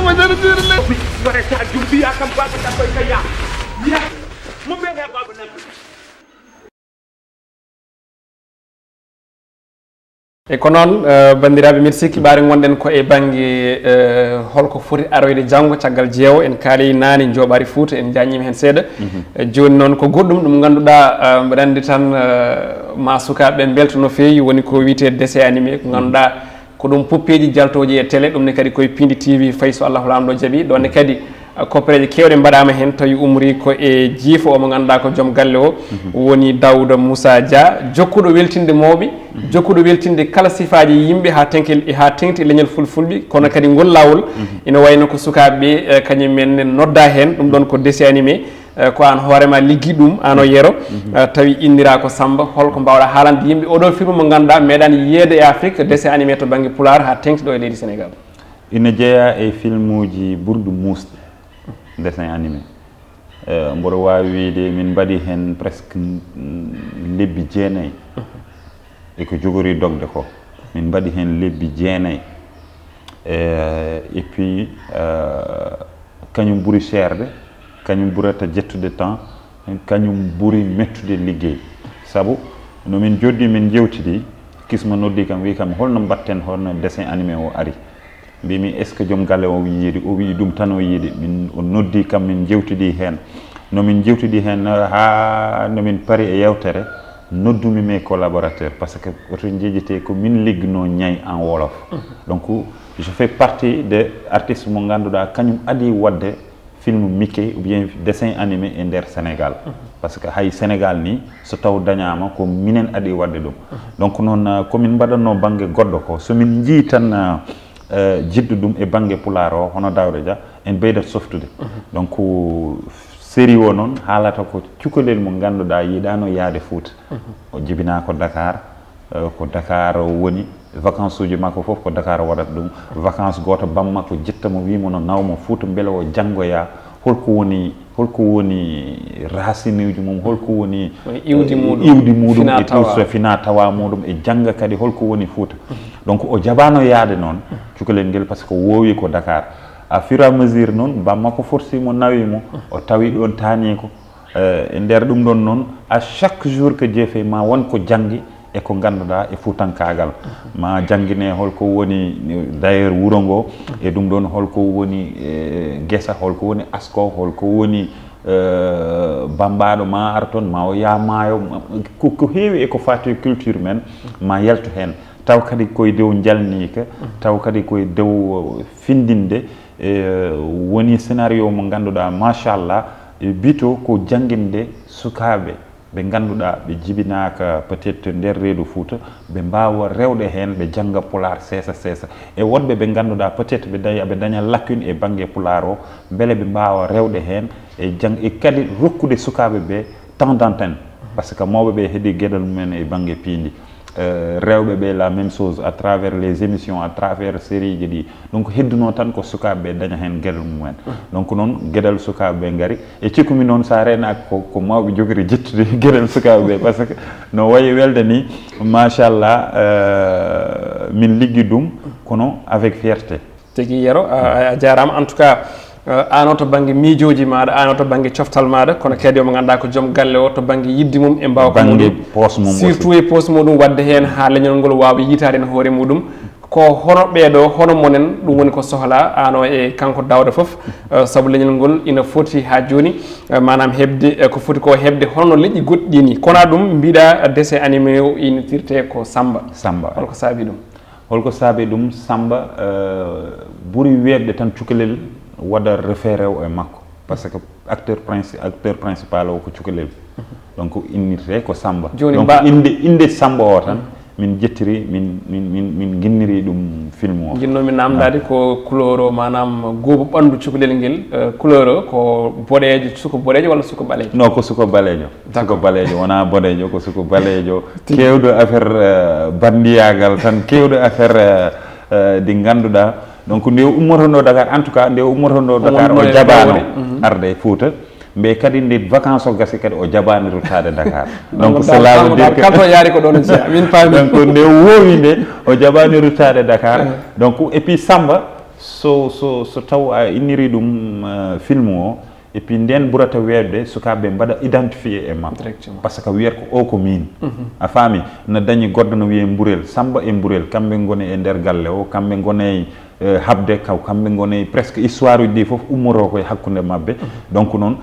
Waɗata jumbiya kam baɗo ɗaɓɓoy ka ya. Ya. Mo mbeɗa baɗo nan. E ko noon, eh, banndiraaɓe, mbiɗa sikki ɓaari ngonɗen ko e bannge, eh, holko foti aroyde janngo caggal jeewo. En kaali naane njooɓaari Fuuta, en njaññiima heen seeɗa. Eh, jooni noon ko goɗɗum ɗum ngannduɗaa, eh, mbeɗa anndi tan, eh, ma sukaaɓe ɓe mbelto no feewi, woni ko wiyetee dessin animé, ko ngannduɗaa ko ɗum puppeeji jaltooji e télé, ɗum ne kadi koye Piindi T V, fayi so Allahu Laamɗo jaɓi. Ɗoon ne kadi, koppereeje keewɗe mbaɗaama heen, tawi umri ko e jiifo o mo ngannduɗaa ko joom galle o, woni Daouda Moussa Dia, jokkuɗo weltinde mawɓe, jokkuɗo weltinde kala sifaaji yimɓe haa teŋti, haa teŋti leñol fulfulɓe, kono kadi ngol laawol ina wayno ko sukaaɓe ɓe, eh, kañum en ne noddaa heen, ɗum ɗoon ko dessin animé, eh, ko aan hoore ma liggi ɗum, aan o Yero, eh, tawi inndiraa ko Samba, holko mbaawɗaa haalande yimɓe oɗo film mo ngannduɗaa meeɗaani yiyeede e Afrique, dessin animé to bannge Pulaar haa teŋti ɗo e leydi Sénégal? Ina jeyaa e filmuuji ɓurɗi muusde, dessin animé. Eh, mboɗo waawi wiyde min mbaɗi heen presque, mm, lebbi jeenayi e ko jogori dogde ko. Min mbaɗi heen lebbi jeenayi. Eh, et puis, eh, kañum ɓuri seerde, kañum ɓurata ƴettude temps, kañum ɓuri mettude liggey. Sabu no min njooɗdi, min njeewtidi, Kisma noddi kam, wi kam, "Holno mbaɗten, holno dessin animé o ari?" Mbimi, "Est-ce que joom galle o yiyiɗi?" O wi ɗum tan o yiɗi. Min, o noddi kam, min njeewtidi heen. No min njeewtidi heen, haa no min pari e yewtere, noddumi mes collaborateurs, parce que oto njeejete ko min ligginoo Ñay en wolof. Donc, je fais partie de artiste mo ngannduɗaa kañum adii waɗde film Mickey ou bien dessin animé e nder Sénégal. Parce que hay Sénégal ni, so taw dañaama, ko minen adii waɗde ɗum. Donc noon, eh, ko min mbaɗatnoo bannge goɗɗo ko, so min njii tan, eh, eh, jiɗɗo ɗum e bannge Pulaar o, hono Daouda Dia, en ɓeydat softude. Donc, série o noon haalata ko cukalel mo ngannduɗaa yiɗaano yahde Fuuta. O jibinaa ko Dakar, eh, ko Dakar o woni, vacances uji makko fof ko Dakar o waɗata ɗum. Vacances gooto, bammakko ƴetta mo, wiya mo no nawa mo Fuuta, mbele o janngoya holko woni, holko woni racine uji mum, holko woni, woni iwdi eh, muɗum, iwdi muɗum, fina e tout tawa. So fina tawa muɗum, e jannga kadi holko woni Fuuta. Donc, o jaɓaano yahde noon, cukalel ngel, parce que o woowi ko Dakar. À fur et à mesure noon, bammakko forsi mo, nawi mo, o tawi ɗoon taaniiko. Eh, e nder ɗum ɗoon noon, à chaque jour que jeefe ma won ko janngi e ko ngannduɗaa e fuutankaagal. Ma janngine holko woni, d'ailleurs, wuro ngo, e ɗum ɗoon holko woni, eh, ngesa, holko woni asko, holko woni, eh, bammbaaɗo ma ar toon, ma o yaa maayo, ma, ko, ko heewi e ko faati culture men, ma yaltu heen. Taw kadi koye dow njalniika, taw kadi koye dow findinde, eh, woni scénario mo ngannduɗaa, machallah, e bito ko jannginde sukaaɓe ɓe ngannduɗaa ɓe jibinaaka peut-être nder reedu Fuuta, ɓe mbaawa rewde heen, ɓe jannga Pulaar seesa seesa. E woɗɓe ɓe ngannduɗaa peut-être ɓe daña, ɓe daña lacune e bannge Pulaar o, mbele ɓe mbaawa rewde heen e jang-, e kadi rokkude sukaaɓe ɓe temps d'antenne. Parce que mawɓe ɓe heedi geɗal mumen e bannge piindi. Euh, rewɓe ɓe, la même chose, à travers les émissions, à travers série ji ɗi. Donc, heddunoo tan ko sukaaɓe ɓe daña heen geɗal mumen. Donc, noon, geɗal sukaaɓe ɓe ngari. E cikkumi noon, so a reenaaki ko, ko mawɓe jogori ƴettude geɗal sukaaɓe ɓe. Parce que no wayi welde ni, machallah, euh, min liggi ɗum, kono avec fierté. Tigi Yero, a, a jaaraama. En tout cas, eh, aan o to bannge miijooji maaɗa, aan o to bannge coftal maaɗa, kono kadi omo ngannduɗaa ko joom galle o to bannge yiɗde mum e mbaawka muɗum. Bannge poos mum aussi. Surtout e poos muɗum, waɗde heen haa leñol ngol waawa yiytaade heen hoore muɗum. Ko hono ɓeeɗo, hono monen, ɗum woni ko sohlaa, aan o e kanko Daawda fof, eh, sabu leñol ngol ina foti haa jooni, eh, maanaam heɓde, eh, ko foti ko heɓde hono no leƴƴi goɗɗi ɗi ni. Kono ɗum mbiɗa dessin animé o innitirte ko Samba. Samba. Holko saabi ɗum? Holko saabi ɗum? Samba, eh, ɓuri weeɓde tan cukalel waɗa référé o e makko, parce que acteur princi-, acteur principal o ko cukalel. Donc, innirte ko Samba. Jooni donc, mba- innde, innde Samba o tan, min ƴettiri, min, min, min, min nginniri ɗum film o. Njinnoomi naamndaade ko couleur o, maanaam goobu ɓanndu cukalel ngel, eh, couleur o ko boɗeejo, suko boɗeejo walla suko ɓaleejo? Non, ko suko ɓaleejo. D'accord. Suko ɓaleejo, wonaa boɗeejo, ko suko ɓaleejo. Tigi. Keewɗo affaire, eh, banndiyaagal tan, keewɗo affaire, eh, eh, ɗi ngannduɗaa. Donc, nde o ummotonoo Dakar, en tout cas, nde o ummotonoo Dakar, o jaɓaano arde e Fuuta. Mais kadi, nde vacances o gasi kadi, o jaɓaani ruttaade Dakar. Donc, cela veut dire que kanko yaari ko ɗoon o jeyaa, min paami. Donc, nde o woowi nde, o jaɓaani ruttaade Dakar. Eh. Donc, et puis Samba, So so so taw a inniri ɗum, eh, film o, et puis nden ɓurata weeɓde sukaaɓe mbaɗa identifié e makko. Directement. Parce que wiyata ko o ko min. Mhm. A faami? Na dañi goɗɗo no wiyee Mburel, Samba e Mburel, kamɓe ngoni e nder galle o, kamɓe ngoni, eh, haɓde kaw, kamɓe ngoni presque histoire uji ɗi fof ummoto ko e hakkunde maɓɓe. Mhm. Donc noon,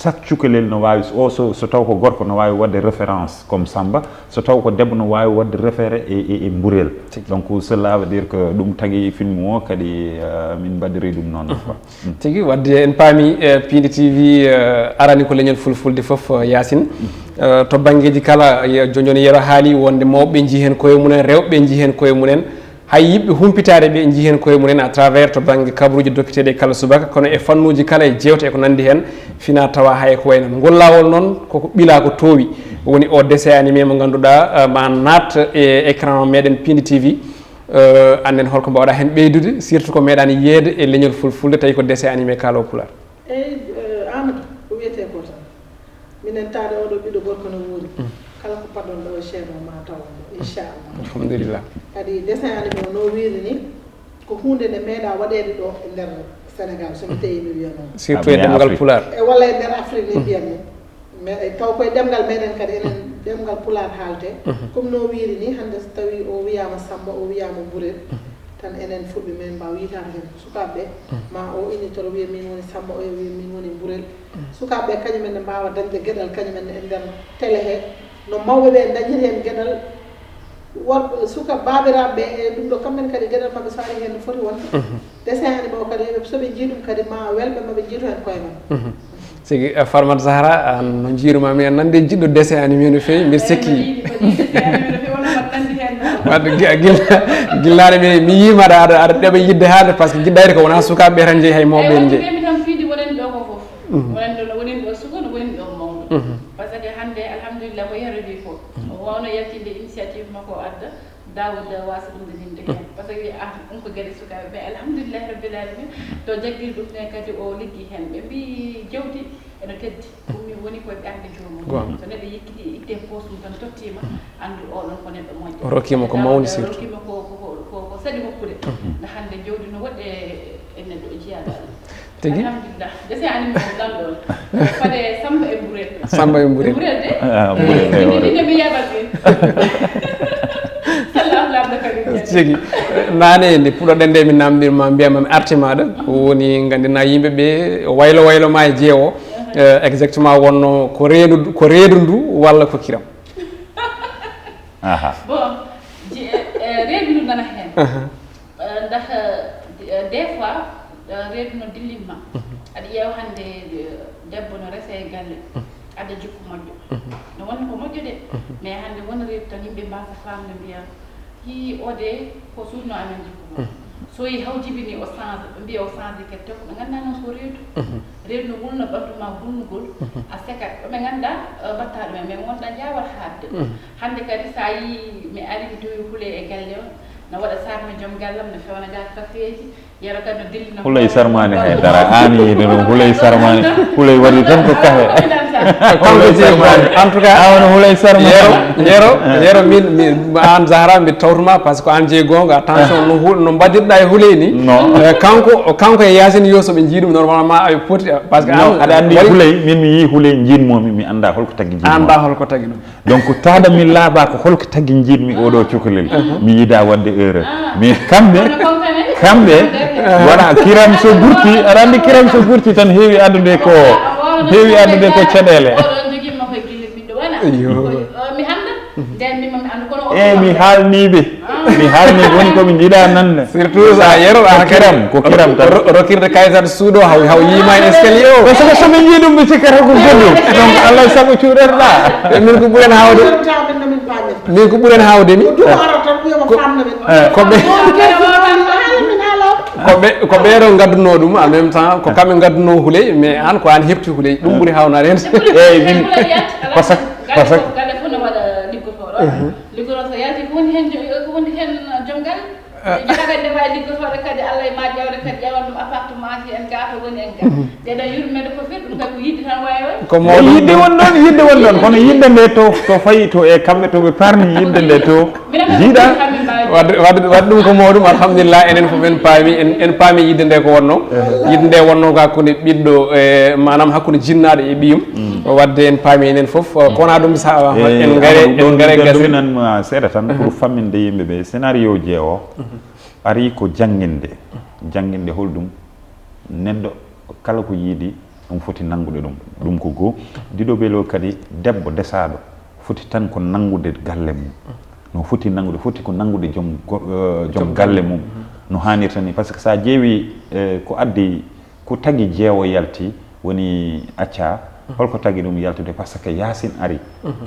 chaque cukalel no waawi, o so, so taw ko gorko no waawi waɗde référence comme Samba, so taw ko debbo no waawi waɗde référé e, e, e Mburel. Tigi. Donc cela veut dire que ɗum tagi film o kadi, euh, min mbaɗiri ɗum noon quoi. Mm. Tigi, wadde en paami, eh, Piindi T V, eh, arani ko leñol fulfulde fof, eh, Yaasin. Eh, to banngeeji kala, ye-, jo-, jooni Yero haali wonde mawɓe njii heen koye mumen, rewɓe njii heen koye mumen, hay yiɗɓe humpitaade ɓe njii heen koye mumen à travers to bannge kabaruuji dokkiteeɗi e kala subaka, kono e fannuuji kala e jeewte e ko nanndi heen, fina tawa hay ko wayi noon. Ngol laawol noon koko ɓilaa ko toowi, woni o dessin animé mo ngannduɗaa, eh, ma naat e écran meɗen Piindi T V. Eh, annden holko mbaawɗaa heen ɓeydude, surtout ko meeɗaani yiyeede e leñol fulfulde, tawi ko dessin animé kaalo Pulaar? Eyi, eh, Amadou, ko wiyetee ko tan. Minen taade oɗo ɓiɗɗo gorko no wuuri. Mm. Kala ko paɗɗon ɗo e chaîne o ma taw mo, inchallah. Alhamdulillah. Kadi dessin animé o no wiiri ni, ko huunde nde meeɗa waɗeede ɗo e nder Sénégal, so mi tawi mi wiya noon. Surtout e ɗemngal Pulaar. E walla e nder Afrique ni mbiyan mi. Mais taw koye ɗemngal meɗen kadi, enen ɗemngal Pulaar haalte. Mhm. Comme no wiiri ni, hannde so tawi o wiyama Samba, o wiyama Mburel, mhm, tan enen fulɓe men mbaw yitande heen ko sukaaɓe ɓe, mhm, ma o innitoro wiya min woni Samba, o wiya min woni Mburel. Mhm. Sukaaɓe ɓe kañum en ne mbawa dañde geɗal kañum en ne e nder télé he, no mawɓe ɓe dañiri heen geɗal. Worɓe, suka, baabiraaɓe ɓe, e ɗum ɗo, kamɓe ne kadi geɗal maɓɓe so ari heen no foti wonde. Mhm. Dessin animé o kadi, so ɓe njii ɗum kadi, ma welɓe maɓɓe njiitu heen koye maɓɓe. Mhm. Sigi, eh, Farmata Zahra, aan no njiirumaami, aan nande jiɗɗo dessin animé no feewi, mbiɗa sikki. Eeyi, mbaɗi, mbaɗi dessin animé no feewi, wonno mbaɗa nanndi heen ɗo. Wadde gi-, gila-, gillaade mi, mi yiima aɗa, aɗa, aɗa ɗeɓa yiɗde haalde, par ce que jiɗɗayde ko wonaa sukaaɓe ɓe tan njeyi, hay mawɓe ɓe njeyi. Eeyi, wadde mbiɗa mi tan fiyde wonani ɗo ko fof. Mhm. Wonani ɗo, wonani ɗo suka, no wonani ɗo mawɗo. Mhm. Par ce que hannde, alhamdulillah, ko Yero wi ko. Mhm. O waawno yaltinde initiative makko o adda. Daawuda waasa ɗum dañinde heen. Par ce que wiya, ah, ɗum ko geɗe sukaaɓe. Mais alhamdulillahi rabbil alamin, to jaggiri ɗum ne kadi o liggi heen. Ɓe mbii jawdi ene teddi. Ɗum mi woni koye ɓernde joomum. Goonga. So neɗɗo yecciti, itte poos mum tan tottiima, anndu oɗon ko neɗɗo moƴƴo. O rokkiima ko mawni surtout. Rokkiima ko, ko, ko, ko, ko saɗi hokkude. Mhm. Nde hannde jawdi no woɗɗe e neɗɗo o jiyaa ɗo. Tigi? Alhamdulillah. Dessin animé o ɗon ɗon. Fade Samba e Mburel. Samba e Mburel. Mburel de? Ah, Mburel de, inde, inde mi yaɓat min. Sallahu lamɗo kadi. Tigi. Naane nde puɗɗoɗen nde, min namndirma, mbiyama mi arti maɗa. Ko woni, nganndina yimɓe ɓe, waylo waylo ma e jeewo. Eh, exactement wonno ko reedu, ko reedu ndu walla ko kiram? Aha. Bon, je-, eh, eh, reedu ndu nana heen. Aha. Eh, ndax, eh, des fois, eh, reedu no dillinma. Mhm. Aɗa ƴeewa hannde, eh, debbo no rese e galle, mhm, adda jikku moƴƴo. Mhm. No wonno ko moƴƴo de, mhm, mais hannde wona reedu tan yimɓe mbasa faamde mbiya, "Hi, o de ko suuɗno amen jikku mum." Mhm. So yi haw jibini o change, ɓe mbiya o change kadi, te ko ɓe nganndaa noon ko reedu. Mhm. Reedu no wulna ɓanndu ma wulnugol, mhm, a sekat. Ɓe nganndaa, eh, mbatta ɗumen, mais wonɗa njaawat haaɗde. Mhm. Hannde kadi so a yii mi ari mi tawi Huley e galle o, no waɗa sarme joom gallam, no fewna ga kafeeji, Yero kadi no dillina. Huley sarmaani hay dara, aan yiide noon Huley sarmaani, Huley waɗi tan ko kafe. Huley sarmaani. En tout cas, awa no Huley sarmaani. Yero, Yero, eh, Yero, min, min, aan Zahra, mbiɗa tawtuma, par ce que aan jeyi goonga, attention, eh, no hu-, no mbaɗirɗa e Huley ni. Non. Eh, kanko, kanko e Yaasin yo so ɓe njii ɗum, normalement, aɓe poti, par ce que non, aan aɗa anndi waɗi Huley, min mi yii Huley, njiinmomi, mi annda holko tagi njiinmomi. Annda holko tagi ɗum. Donc, taada mi laaɓa ko holko tagi njiɗmi oɗo cukalel. Uh-huh. Mi yiɗa waɗde erreur. Ah. Mais kamɓe, kono kon kamen? Kamɓe, uh-huh, voilà, kiram so ɓurti, aɗa anndi kiram so ɓurti tan heewi addude ko, heewi addude ko caɗeele. Oɗo jogimma koye gille ɓiɗɗo, voilà. Iyo. Ko, o, mi hannda, nden mi mami anndu kono o. Eh, mi haalniɓe. Mi haalni woni ko mi jiɗa nande. Surtout sa Yero, ko kiram, ko kiram tan. Ro-, rokirde Kaysar suuɗo haw, haw yiima e escalier o. Parce que so ɓe njii ɗum, ɓe cikkata ko goɗɗum. Donc, Allah sago cuuɗerɗa. E min ko ɓuren hawde. Min ko ɓuren hawde mi. Ko, eh, ko ɓe, ko ɓe, ko ɓe ɗo ngadduno ɗum, en même temps, ko kamɓe ngadduno Huley, mais an ko an hefti Huley. Ɗum ɓuri hawnaade hen. Eyyi, min, parce que, parce que, Liggotooɗo so yalti ko woni heen jo-, ko woni heen joom galle? Eh. Ɓe njaha kadi ndewa e liggotooɗo kadi, Allah e ma ƴeewde kadi ƴeewan ɗum appartement ji en gaa to woni en gaa. Mhm. Ɗeɗo yurmeede ko fir ɗum kadi ko yiɗde tan wawi wawi. Ko mawɗum. Yiɗde won ɗon, yiɗde won ɗon, kono yiɗde nde to, to fayi to e kamɓe to ɓe parni yiɗde nde to. Minen ko jiiɗa. Ɗum tan min mbaawi. Wadde wadde wadde ɗum ko mawɗum, alhamdulillah, enen fof en paami, en en paami yidde nde ko wonno. Yidde nde wonno ko hakkunde ɓiɗɗo, e manam hakkunde jinnaaɗo e ɓiyum. Wadde en paami enen fof, ko wona ɗum sa en ngare en ngare gasi. Nan seeɗa tan pour famminde yimɓe ɓe scénario jeewo ari ko jannginde. Jannginde holɗum? Neɗɗo kala ko yiidi, ɗum foti nanngude ɗum. Ɗum ko goo. Diɗo beelo kadi, debbo desaaɗo foti tan ko nanngude galle mum. No foti nanngude, foti ko nanngude joom go- eh, joom galle mum. No haanirta ni, par ce que so a ƴeewi, eh, ko addi, ko tagi jeewo yalti, woni acca. Holko tagi ɗum yaltude? Par ce que Yaasin ari.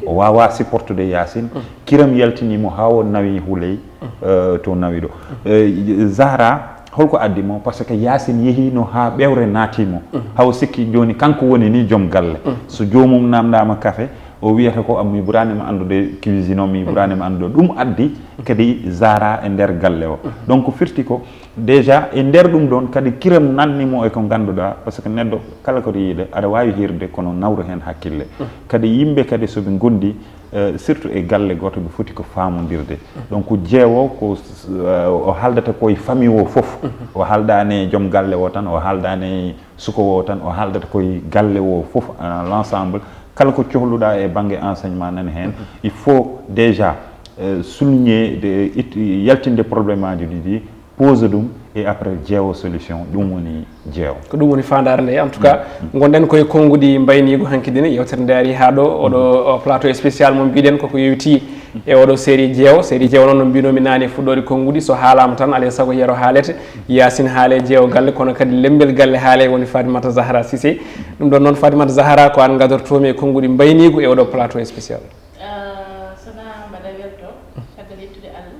O waawaa supportude Yaasin. Kiram yaltini mo haa o nawi Huley, eh, to nawi ɗo. Eh, Zahra, holko addi mo? Par ce que Yaasin yehi no haa ɓewre naati mo. Haw sikki jooni kanko woni ni joom galle. So joomum namndaama kafe, o wiyata ko, "Ah, mi ɓuraani ma anndude cuisine o, mi ɓuraani ma anndude." Ɗum addi kadi Zahra e nder galle o. Donc firti ko déjà e nder ɗum ɗon kadi kiram nanni mo e ko ngannduɗaa, par ce que neɗɗo kala ko yiide aɗa waawi hirde kono nawru heen hakkille. Kadi yimɓe kadi so ɓe ngondi, eh, surtout e galle gooto, ɓe foti ko faamondirde. Donc jeewo ko, eh, o haaldata koye famille o fof. O haaldaani e joom galle o tan, o haaldaani e suko o tan, o haaldata koye galle o fof en l'ensemble. Kala ko cohluɗaa e bannge enseignement nani heen, il faut déjà, eh, souligner de, it- yaltinde problème aji ɗiɗi, pose ɗum, et après jeewo solution, ɗum woni jeewo. Ko ɗum woni faandaare nde. En tout cas, ngonɗen koye konnguɗi mbayniigu hanki dine, yewtere nde ari haa ɗo, oɗo o plateau spécial mo mbiɗen koko yowiti e oɗo série jeewo. Série jeewo noon no mbinomi naane, fuɗɗoode konnguɗi, so haalaama tan alay sago yero haalete, Yaasin haale jeewo galle, kono kadi lembel galle haale, woni Fatimata Zahra Cissé. Ɗum ɗon noon, Fatimata Zahra, ko aan ngadortoomi e konnguɗi mbayniigu e oɗo plateau spécial. Ah, sona mbaɗa welto, caggal yettude Allah,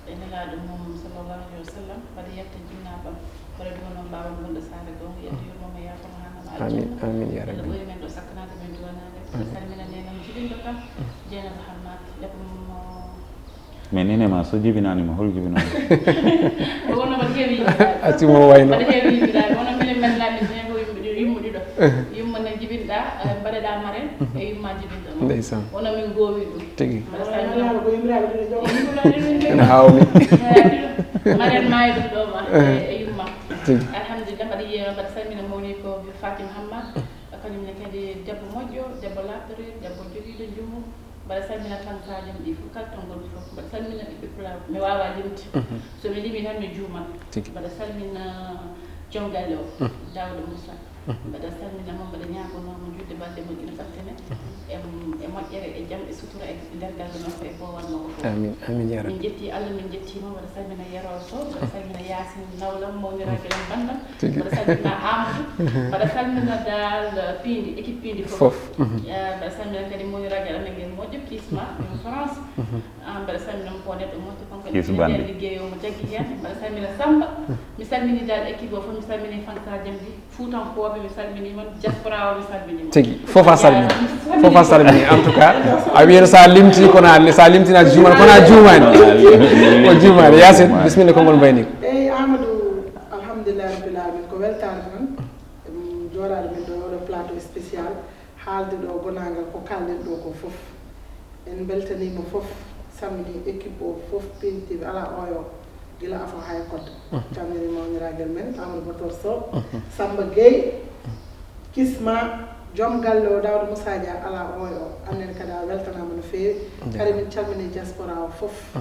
e nelaaɗo mum sallallahu alayhi wa sallam, mbaɗa yetta jinnaaɓam, mbaɗa duwanoo mbaawam gonɗo saare goonga, yetta yurmooma yaafama haa ngam aljanna. Amin, amin, ya rabbi. Allah ɓuri men ɗo sakkanaade men duwanaade. Mbaɗa salmina nenam jiɗinɗo kam, Jeynaba Hammat, yetta mo. Mais nene ma so jibinaani ma, hol jibinooɗo? Wonno mbaɗa heewi yimɓe. Acci mo wayno. Mbaɗa heewi yimɓe dal. Wonno minen men laamin ne ko yimɓe ɗiɗo, yumma ɗiɗo. Yumma ne jibinɗa, eh, mbaɗeɗa maren, e yumma jibinɗo ma. Ndeysaan. Wonno min goowi ɗum. Tigi. Mbaɗa salmina. Ko yimɓe ɗiɗo jogo. Ene haawmi. Maren maayi ɗum ɗo ma, e, e yumma. Tigi. Alhamdulillah, mbaɗa yiyeeno, mbaɗa salmina mawni ko Fatim Hamma. Kañum ne kadi debbo moƴƴo, debbo laaɓɗo reedu, debbo jogiiɗo njumu. Mbaɗa salmina tan saajan ɗi fof, kala to ngonmi fof. Mbaɗa salmina ɓiɓɓe Pulaar. Mi waawaa limde. So mi limii tan mi juuman. Tigi. Mbaɗa salmina joom galle o, Daawda Moussa. Mbaɗa salmina mo, mbaɗa ñaagonoo mo juutde balɗe moƴƴe no ɓattane. E, e moƴƴere, e jam, e sutura, e nder galle makko, e boowal makko fof. Amin, amin, ya rabbi. Min njetti Allah, min njetti mo. Mbaɗa salmina Yero Sow, mbaɗa salmina Yaasin nawlam, mawniraagal am, banndam. Tigi. Mbaɗa salmina Amadou, mbaɗa salmina dal piindi, équipe piindi fof. Fof. Eh, mbaɗa salmina kadi mawniraagal amen ngel moƴƴo, Kisma, ɗum France. Ah, mbaɗa salmina mo ko neɗɗo moƴƴo, kanko ne Kis bande. Liggéey o mo jaggi heen. Mbaɗa salmina Samba. Mi salmini dal équipe o fof, mi salmini Fansa Jamdi. Fuutankooɓe, mi salminii mon. Diaspora o, mi salminii mon. Tigi, fof a salmini. Fof a salmini. En tout cas, a wiyata sa limti, kono a, sa limtinaaki juumaani, kono a juumaani. O juumaani. Yaasin, bisimilla, konngol mbayniigu. Eyi, Amadou, alhamdulillahi rabbil alamin, ko weltaare tan. Em, jooɗaade men ɗo e oɗo plateau spécial, haalde ɗo gonaangal ko kalɗen ɗo ko fof. En mbeltaniima fof, salmini équipe o fof, Pin T V, alaa oyo, gila afo haa e koddo. Calmini mawniraagal men, Amadou Bator Sow, Samba Gueye, Kisma, joom galle o, Daouda Moussa Dia, alaa oyo. Annen kadi a weltanaama no feewi. Kadi min calmini diaspora o fof.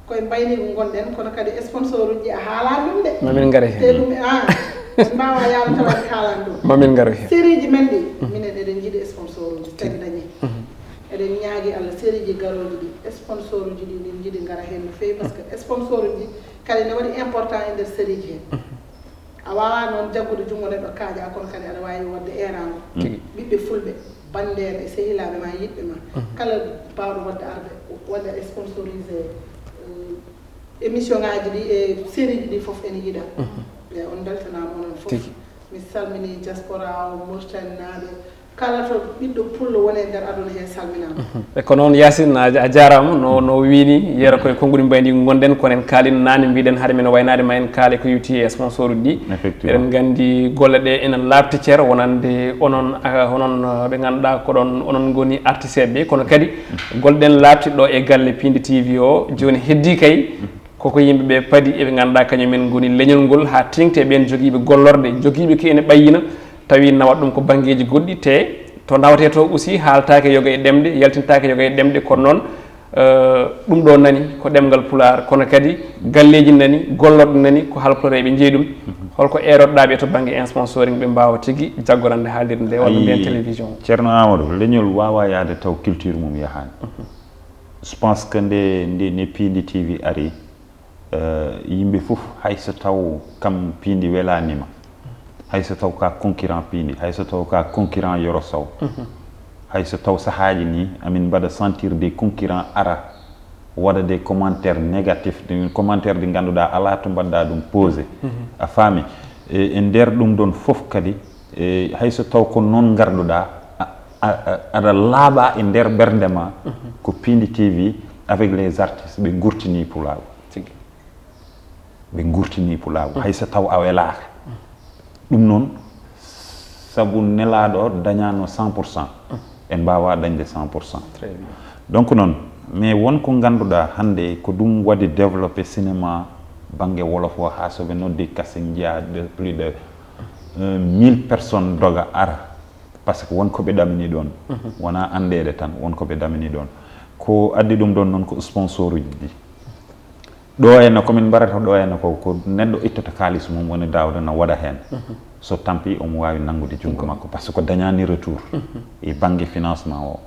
Koye mbayniigu ngonɗen, kono kadi sponsor uji ɗi a haalaani ɗum de. Mamin ngara heen. Te ɗum, ah, en mbaawa yaade tawa en kaalaani ɗum. Mamin ngara heen. Série ji men ɗi, minen eɗen njiɗi sponsor uji, tagi dañi. Eɗen ñaagi Allah, série ji garooji ɗi, sponsor uji ɗi, min njiɗi ngara heen no feewi, par ce que sponsor uji kadi ne waɗi important e nder série ji hee. A waawaa noon jaggude junngo neɗɗo kaaƴaa, kono kadi aɗa waawi waɗde eeraango. Tigi. Ɓiɓɓe fulɓe, banndeeɓe, sehilaaɓe ma, yiɗɓe ma, kala baawɗo waɗde arde, waɗa sponsorisé, eh, émission ngaaji ɗi e série ji ɗi fof ene yiɗa. Eyi, on mbeltanaama onon fof. Tigi. Mi salminii diaspora o, Mauritanie naaɓe, Kala to ɓiɗɗo pullo woni e nder aduna he, salminaama. E ko noon, Yaasin, a a jaaraama. No no wiini yeero koye konnguɗi mbayndi ngonɗen, kono en kaalino naane, mbiɗen hade men waynaade ma en kaale ko yowti e sponsor uji ɗi. Effectivement. Eɗen nganndi golle ɗe enen laaɓti ceer wonande onon, ah, onon, ah, ɓe ngannduɗaa ko ɗon onon ngoni artiste ɓe, kono kadi golle ɗen laaɓti ɗo e galle Piindi T V o. Jooni heddii kay koko yimɓe ɓe padi eɓe ngannduɗaa kañum en ngoni leñol ngol haa teeŋti e ɓeen jogiiɓe gollorɗe, jogiiɓe ko ene ɓayyina, tawi nawat ɗum ko banngeeji goɗɗi, te to nawetee to aussi haaltaake yoga e ɗemɗe, yaltintaake yoga e ɗemɗe, kono noon, eh, ɗum ɗo nani ko ɗemngal Pulaar, kono kadi galleeji nani, gollorɗe nani, ko haalpulareeɓe njeyi ɗum. Holko eerotoɗaa ɓe to bannge sponsoring ɓe mbaawa tigi jaggorande haalirde nde walla mbiyen télévision? Ceerno Amadou, leñol waawaa yahde taw culture mum yahaani. Je pense que nde nde nde Piindi T V ari, eh, yimɓe fof, hay so taw kam Piindi welaani ma, hay so taw ka concurrent Piindi, hay so taw ka concurrent Yoro Sow, hay so taw sahaaji ni amin mbaɗa sentir des concurrents ara waɗa des commentaires négatifs, des commentaires ɗi ngannduɗaa alaa to mbaɗɗa ɗum posé. A faami? E e nder ɗum ɗon fof kadi, e hay so taw ko noon ngarduɗaa, a- a- a- aɗa laaɓa e nder ɓernde ma ko Piindi T V avec les artistes ɓe gurtini pulaagu. Tigi. Ɓe gurtini pulaagu hay so taw a welaaka. Ɗum noon, sabu nelaaɗo o dañaano cent pour cent, en mbaawaa dañde cent pour cent. Donc noon, mais won ko ngannduɗaa hannde ko ɗum waɗi développé cinéma bannge wolof o, haa so ɓe noddi casting njiyaa de plus de, euh, mille personnes doga ara, parce que won ko ɓe ɗamini ɗoon. Wonaa anndeede tan, won ko ɓe ɗamini ɗoon. Ko addi ɗum ɗoon noon ko sponsor uji ɗi. Ɗo henna ko min mbaɗata ɗo henna ko ko neɗɗo ittata kaalis mum woni Daawda na waɗa heen. So tampi omo waawi nanngude junngo makko, parce que dañaani retour e bannge financement o.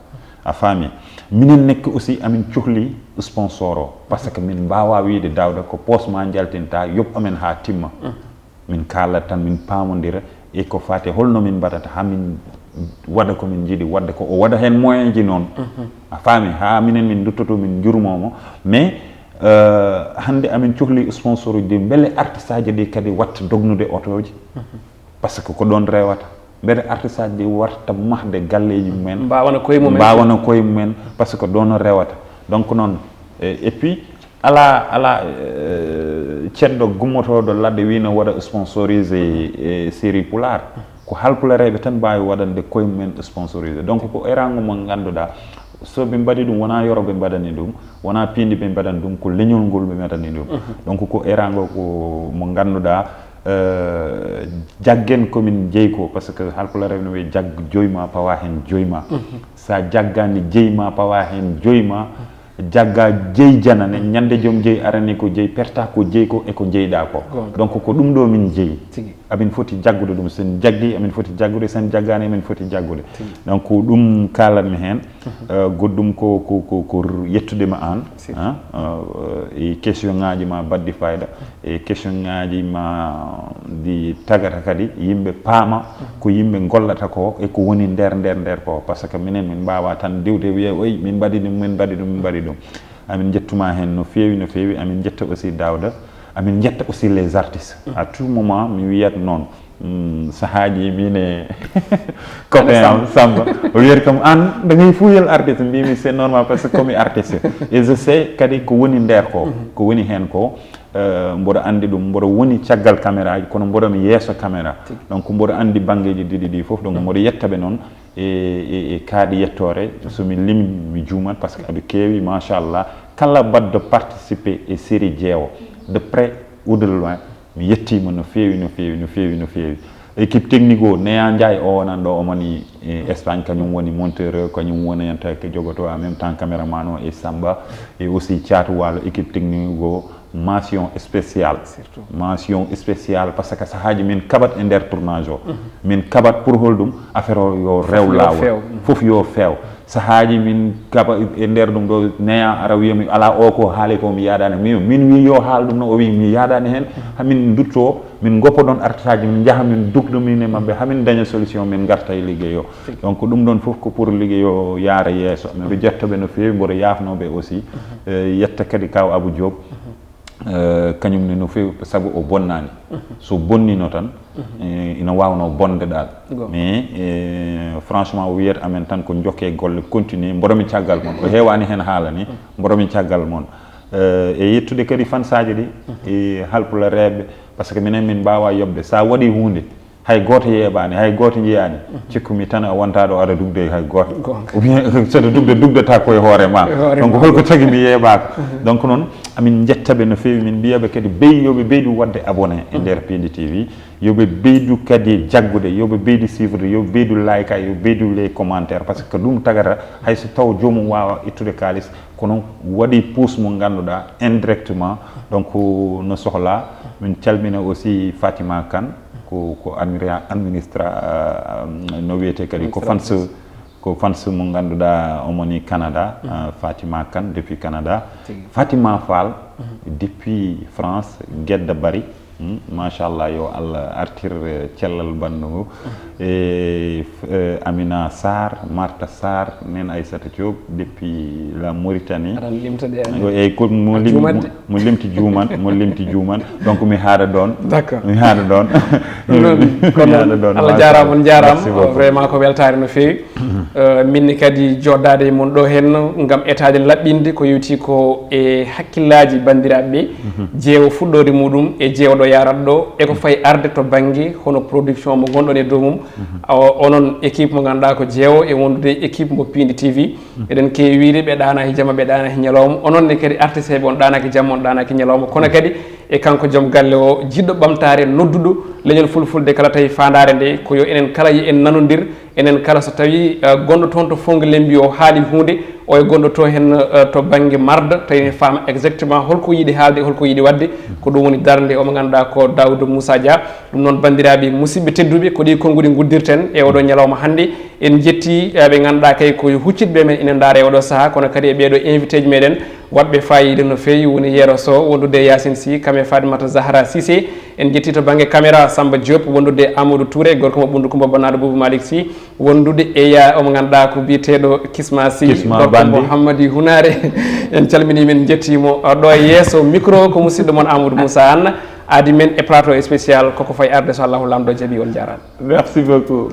A faami? Minen nekki aussi amin cohli sponsor o, parce que min mbaawaa wiyde Daawda ko poos ma njaltinta, yoɓ amen haa timma. Min kaalat tan, min paamondira e ko faati e holno min mbaɗata haa min waɗa ko min njiɗi waɗde ko, o waɗa heen moyen ji noon. A faami? Haa minen min nduttoto min njurmoo mo. Mais, euh, hannde amin cohli sponsor uji ɗi, mbele artiste aji ɗi kadi watta dognude otooji, parce que ko ɗoon rewata. Mbele artiste aji ɗi watta mahde galleeji mumen, mbaawana koye mumen, mbaawana koye mumen, parce que ɗoon rewata. Donc noon, e- et puis, alaa alaa, euh, ceddo gummotooɗo ladde wii no waɗa sponsorisé e série pulaar. Ko haalpulareeɓe tan mbaawi waɗande koye mumen sponsorisé. Donc ko eeraango mo ngannduɗaa, so ɓe mbaɗi ɗum, wonaa Yoro ɓe mbaɗani ɗum, wonaa Piindi ɓe mbaɗani ɗum, ko leñol ngol ɓe mbaɗani ɗum. Donc ko eeraango ko mo ngannduɗaa, euh, jaggen ko min jeyi ko, parce que haalpulareeɓe no wiya, jag joy ma, pawa heen joy ma. So a jaggaani jeyi ma, pawa heen joy ma, jagga jeyi janane, ñande joom jeyi arani ko jeyi, perta ko jeyi ko e ko jeyɗa ko. Donc ko ɗum ɗo min jeyi. Amin foti jaggude ɗum, sen jaggi amin foti jaggude, sen jaggani amin foti jaggude. Donc ɗum kalatmi heen. Euh, goɗɗum ko ko ko ko yettude ma aan, hein, euh, e question ngaji ma baɗɗi fayida, e question ngaji ma ɗi tagata kadi yimɓe paama ko yimɓe gollata ko e ko woni nder nder nder ko, parce que minen min mbawa tan diwde wiya oy min mbaɗi ɗum, min mbaɗi ɗum, min mbaɗi ɗum. Amin jettuma heen no feewi no feewi. Amin jetta aussi Daouda, amin jetta aussi les artistes. À tout moment mi wiyat noon, mm, sahaaji min e copain am Samba o wiyat kam an da ngay fuyel artiste, mbimi c'est normal parce que komi artiste. Et je sais kadi ko woni nder ko, ko woni heen ko. Euh, mboɗo anndi ɗum, mboɗo woni caggal caméra ji kono mboɗo mi yeeso caméra. Donc mboɗo anndi banngeeji ɗiɗi ɗi fof, donc mboɗo yettaɓe noon e, e, e kaaɗi yettoore. So mi limi mi juumat parce que aɓe keewi machallah, kala baɗɗo participé e série Jeewo de près ou de loin, mi yettima no feewi no feewi no feewi no feewi. Équipe technique o, Neya Ndiaye o wonani ɗo, omo woni e Espagne, kañum woni monteur, kañum woni en tan ko jogoto en même temps caméraman o e Samba, et aussi Thiatou Walo. Équipe technique o, mention spéciale. Mention spéciale parce que sahaaji min kaɓat e nder tournage o, min kaɓat pour holɗum affaire o yo rew lawol, fof yo feew. Sahaaji min kaɓa e nder ɗum ɗo, Neya ara wiya mi ala o ko haali ko mi yaadani, mi min wi yo haal ɗum no, o wi mi yaadani heen. Hamin ndutto, min goppo ɗon artiste aji, min njaha min dugdo min e maɓɓe hamin daña solution, min garta e liggey o. Donc ɗum ɗon fof ko pour liggey o yaara yeeso. Miɗo jettaɓe no feewi, mboɗo yaafnoɓe aussi. Eh, yetta kadi kaw Abou Diop. Eh, kañum ne no feewi, sabu o bonnaani. So bonnino tan, eh, ina waawnoo bonde ɗaal. Mais, eh, franchement, o wiyata amen tan ko jokkee golle, continuer, mboɗo mi caggal mon. O heewaani heen haala ni, mboɗo mi caggal mon. Eh, e yettude kadi fansaaji ɗi, e halpulareeɓe, parce que minen min mbaawa yoɓde. So a waɗii huunde, hay gooto yeeɓaani, hay gooto njiyaani, cikkumi tan a wontaa ɗo aɗa dugde hay gooto. Ou bien so aɗa dugde, dugdata koye hoore ma. Donc holko tagi mi yeeɓaaka? Donc noon, amin njetta ɓe no feewi, min mbiya ɓe kadi ɓey, yo ɓe ɓeydu waɗde abonné e nder Pindi T V, yo ɓe ɓeydu kadi jaggude, yo ɓe ɓeydu suivre, yo ɓe ɓeydu like, yo ɓe ɓeydu les commentaires, parce que ko ɗum tagata hay so taw joomum waawa ittude kaalis, kono waɗi pousse mo ngannduɗaa indirectement. Donc no sohla. Min calmina aussi Fatima Kane, ko, ko admira-, administra-, euh, no wiyete kadi ko fans, ko fans mo ngannduɗaa omo woni Canada, euh, Fatima Kane depuis Canada. Fatima Fall depuis France, Gedda Bari. Hmm, machallah, yo Allah artir, eh, cellal banndo ngo. E, f-, eh, Amina Sarr, Marta Sarr, nen Aissata Diop depuis la Mauritanie. Aɗa limta ɗe, eyyi, ko mo lim-, mo limti juuman, mo limti juuman. Donc mi haada ɗoon. D'accord. Mi haada ɗoon. Ɗum noon, kono mi haada ɗoon, Allah machallah, jaaraama, on njaaraama. Merci beaucoup. Vraiment ko weltaare no feewi. Eh, min ne kadi jooɗdaade e mon ɗo heen ngam etaade laɓɓinde ko yowti ko e hakkillaaji banndiraaɓe ɓe. Jeewo fuɗɗoode muɗum e jeewo ɗo yarat ɗo, e ko fayi arde to bannge hono production mo ngonɗon e dow mum. O-, onon équipe mo ngannduɗaa ko jeewo e wondude e équipe mo Pindi T V. Eɗen keewi wiyde ɓe ɗaana e jamma, ɓe ɗaana e ñalawma. Onon ne kadi artiste ɓe, on ɗaanaaki jamma, on ɗaanaaki ñalawma. Kono kadi e kanko joom galle o, jiɗɗo ɓamtaare, nodduɗo leñol fulfulde kala tawi faandaare nde, ko yo enen kala yo en nanondir, enen kala so tawi, eh, gonɗo toon to Fongo Lembi o haali huunde, o e gonɗo to heen, eh, to bannge marde, tawi ene faama exactement holko yiɗi haalde, holko yiɗi waɗde. Ko ɗum woni darnde o mo ngannduɗaa ko Daouda Moussa Dia. Ɗum noon, banndiraaɓe musidɓe tedduɓe, ko ɗi konnguɗi nguddirten e oɗo ñalawma hannde. En njetti, eh, ɓe ngannduɗaa kay ko huccitɓe men ina ndaara e oɗo sahaa, kono kadi e ɓeeɗo invité ji meɗen waɗɓe faayiida no feewi, woni Yero Sow, wondude e Yacine Sy, kam e Fatimata Zahra Cissé. En njetti to bannge caméra Samba Diop, wondude e Amadou Touré, gorko mo Ɓunndu Kumba Bonnaaɗo Boubou Malick Sy, wondude e ya omo ngannduɗaa ko biyeteeɗo Kisma Sy, Kisma gorko mo Bandi. Hammadi Hunaare. En calminii, men njettii mo. Ɗo e yeeso micro ko musidɗo mon Amadou Moussa Anne, aadi men e plateau spécial koko fayi arde so Allahu Laamɗo jaɓi, on njaaraama. Merci beaucoup.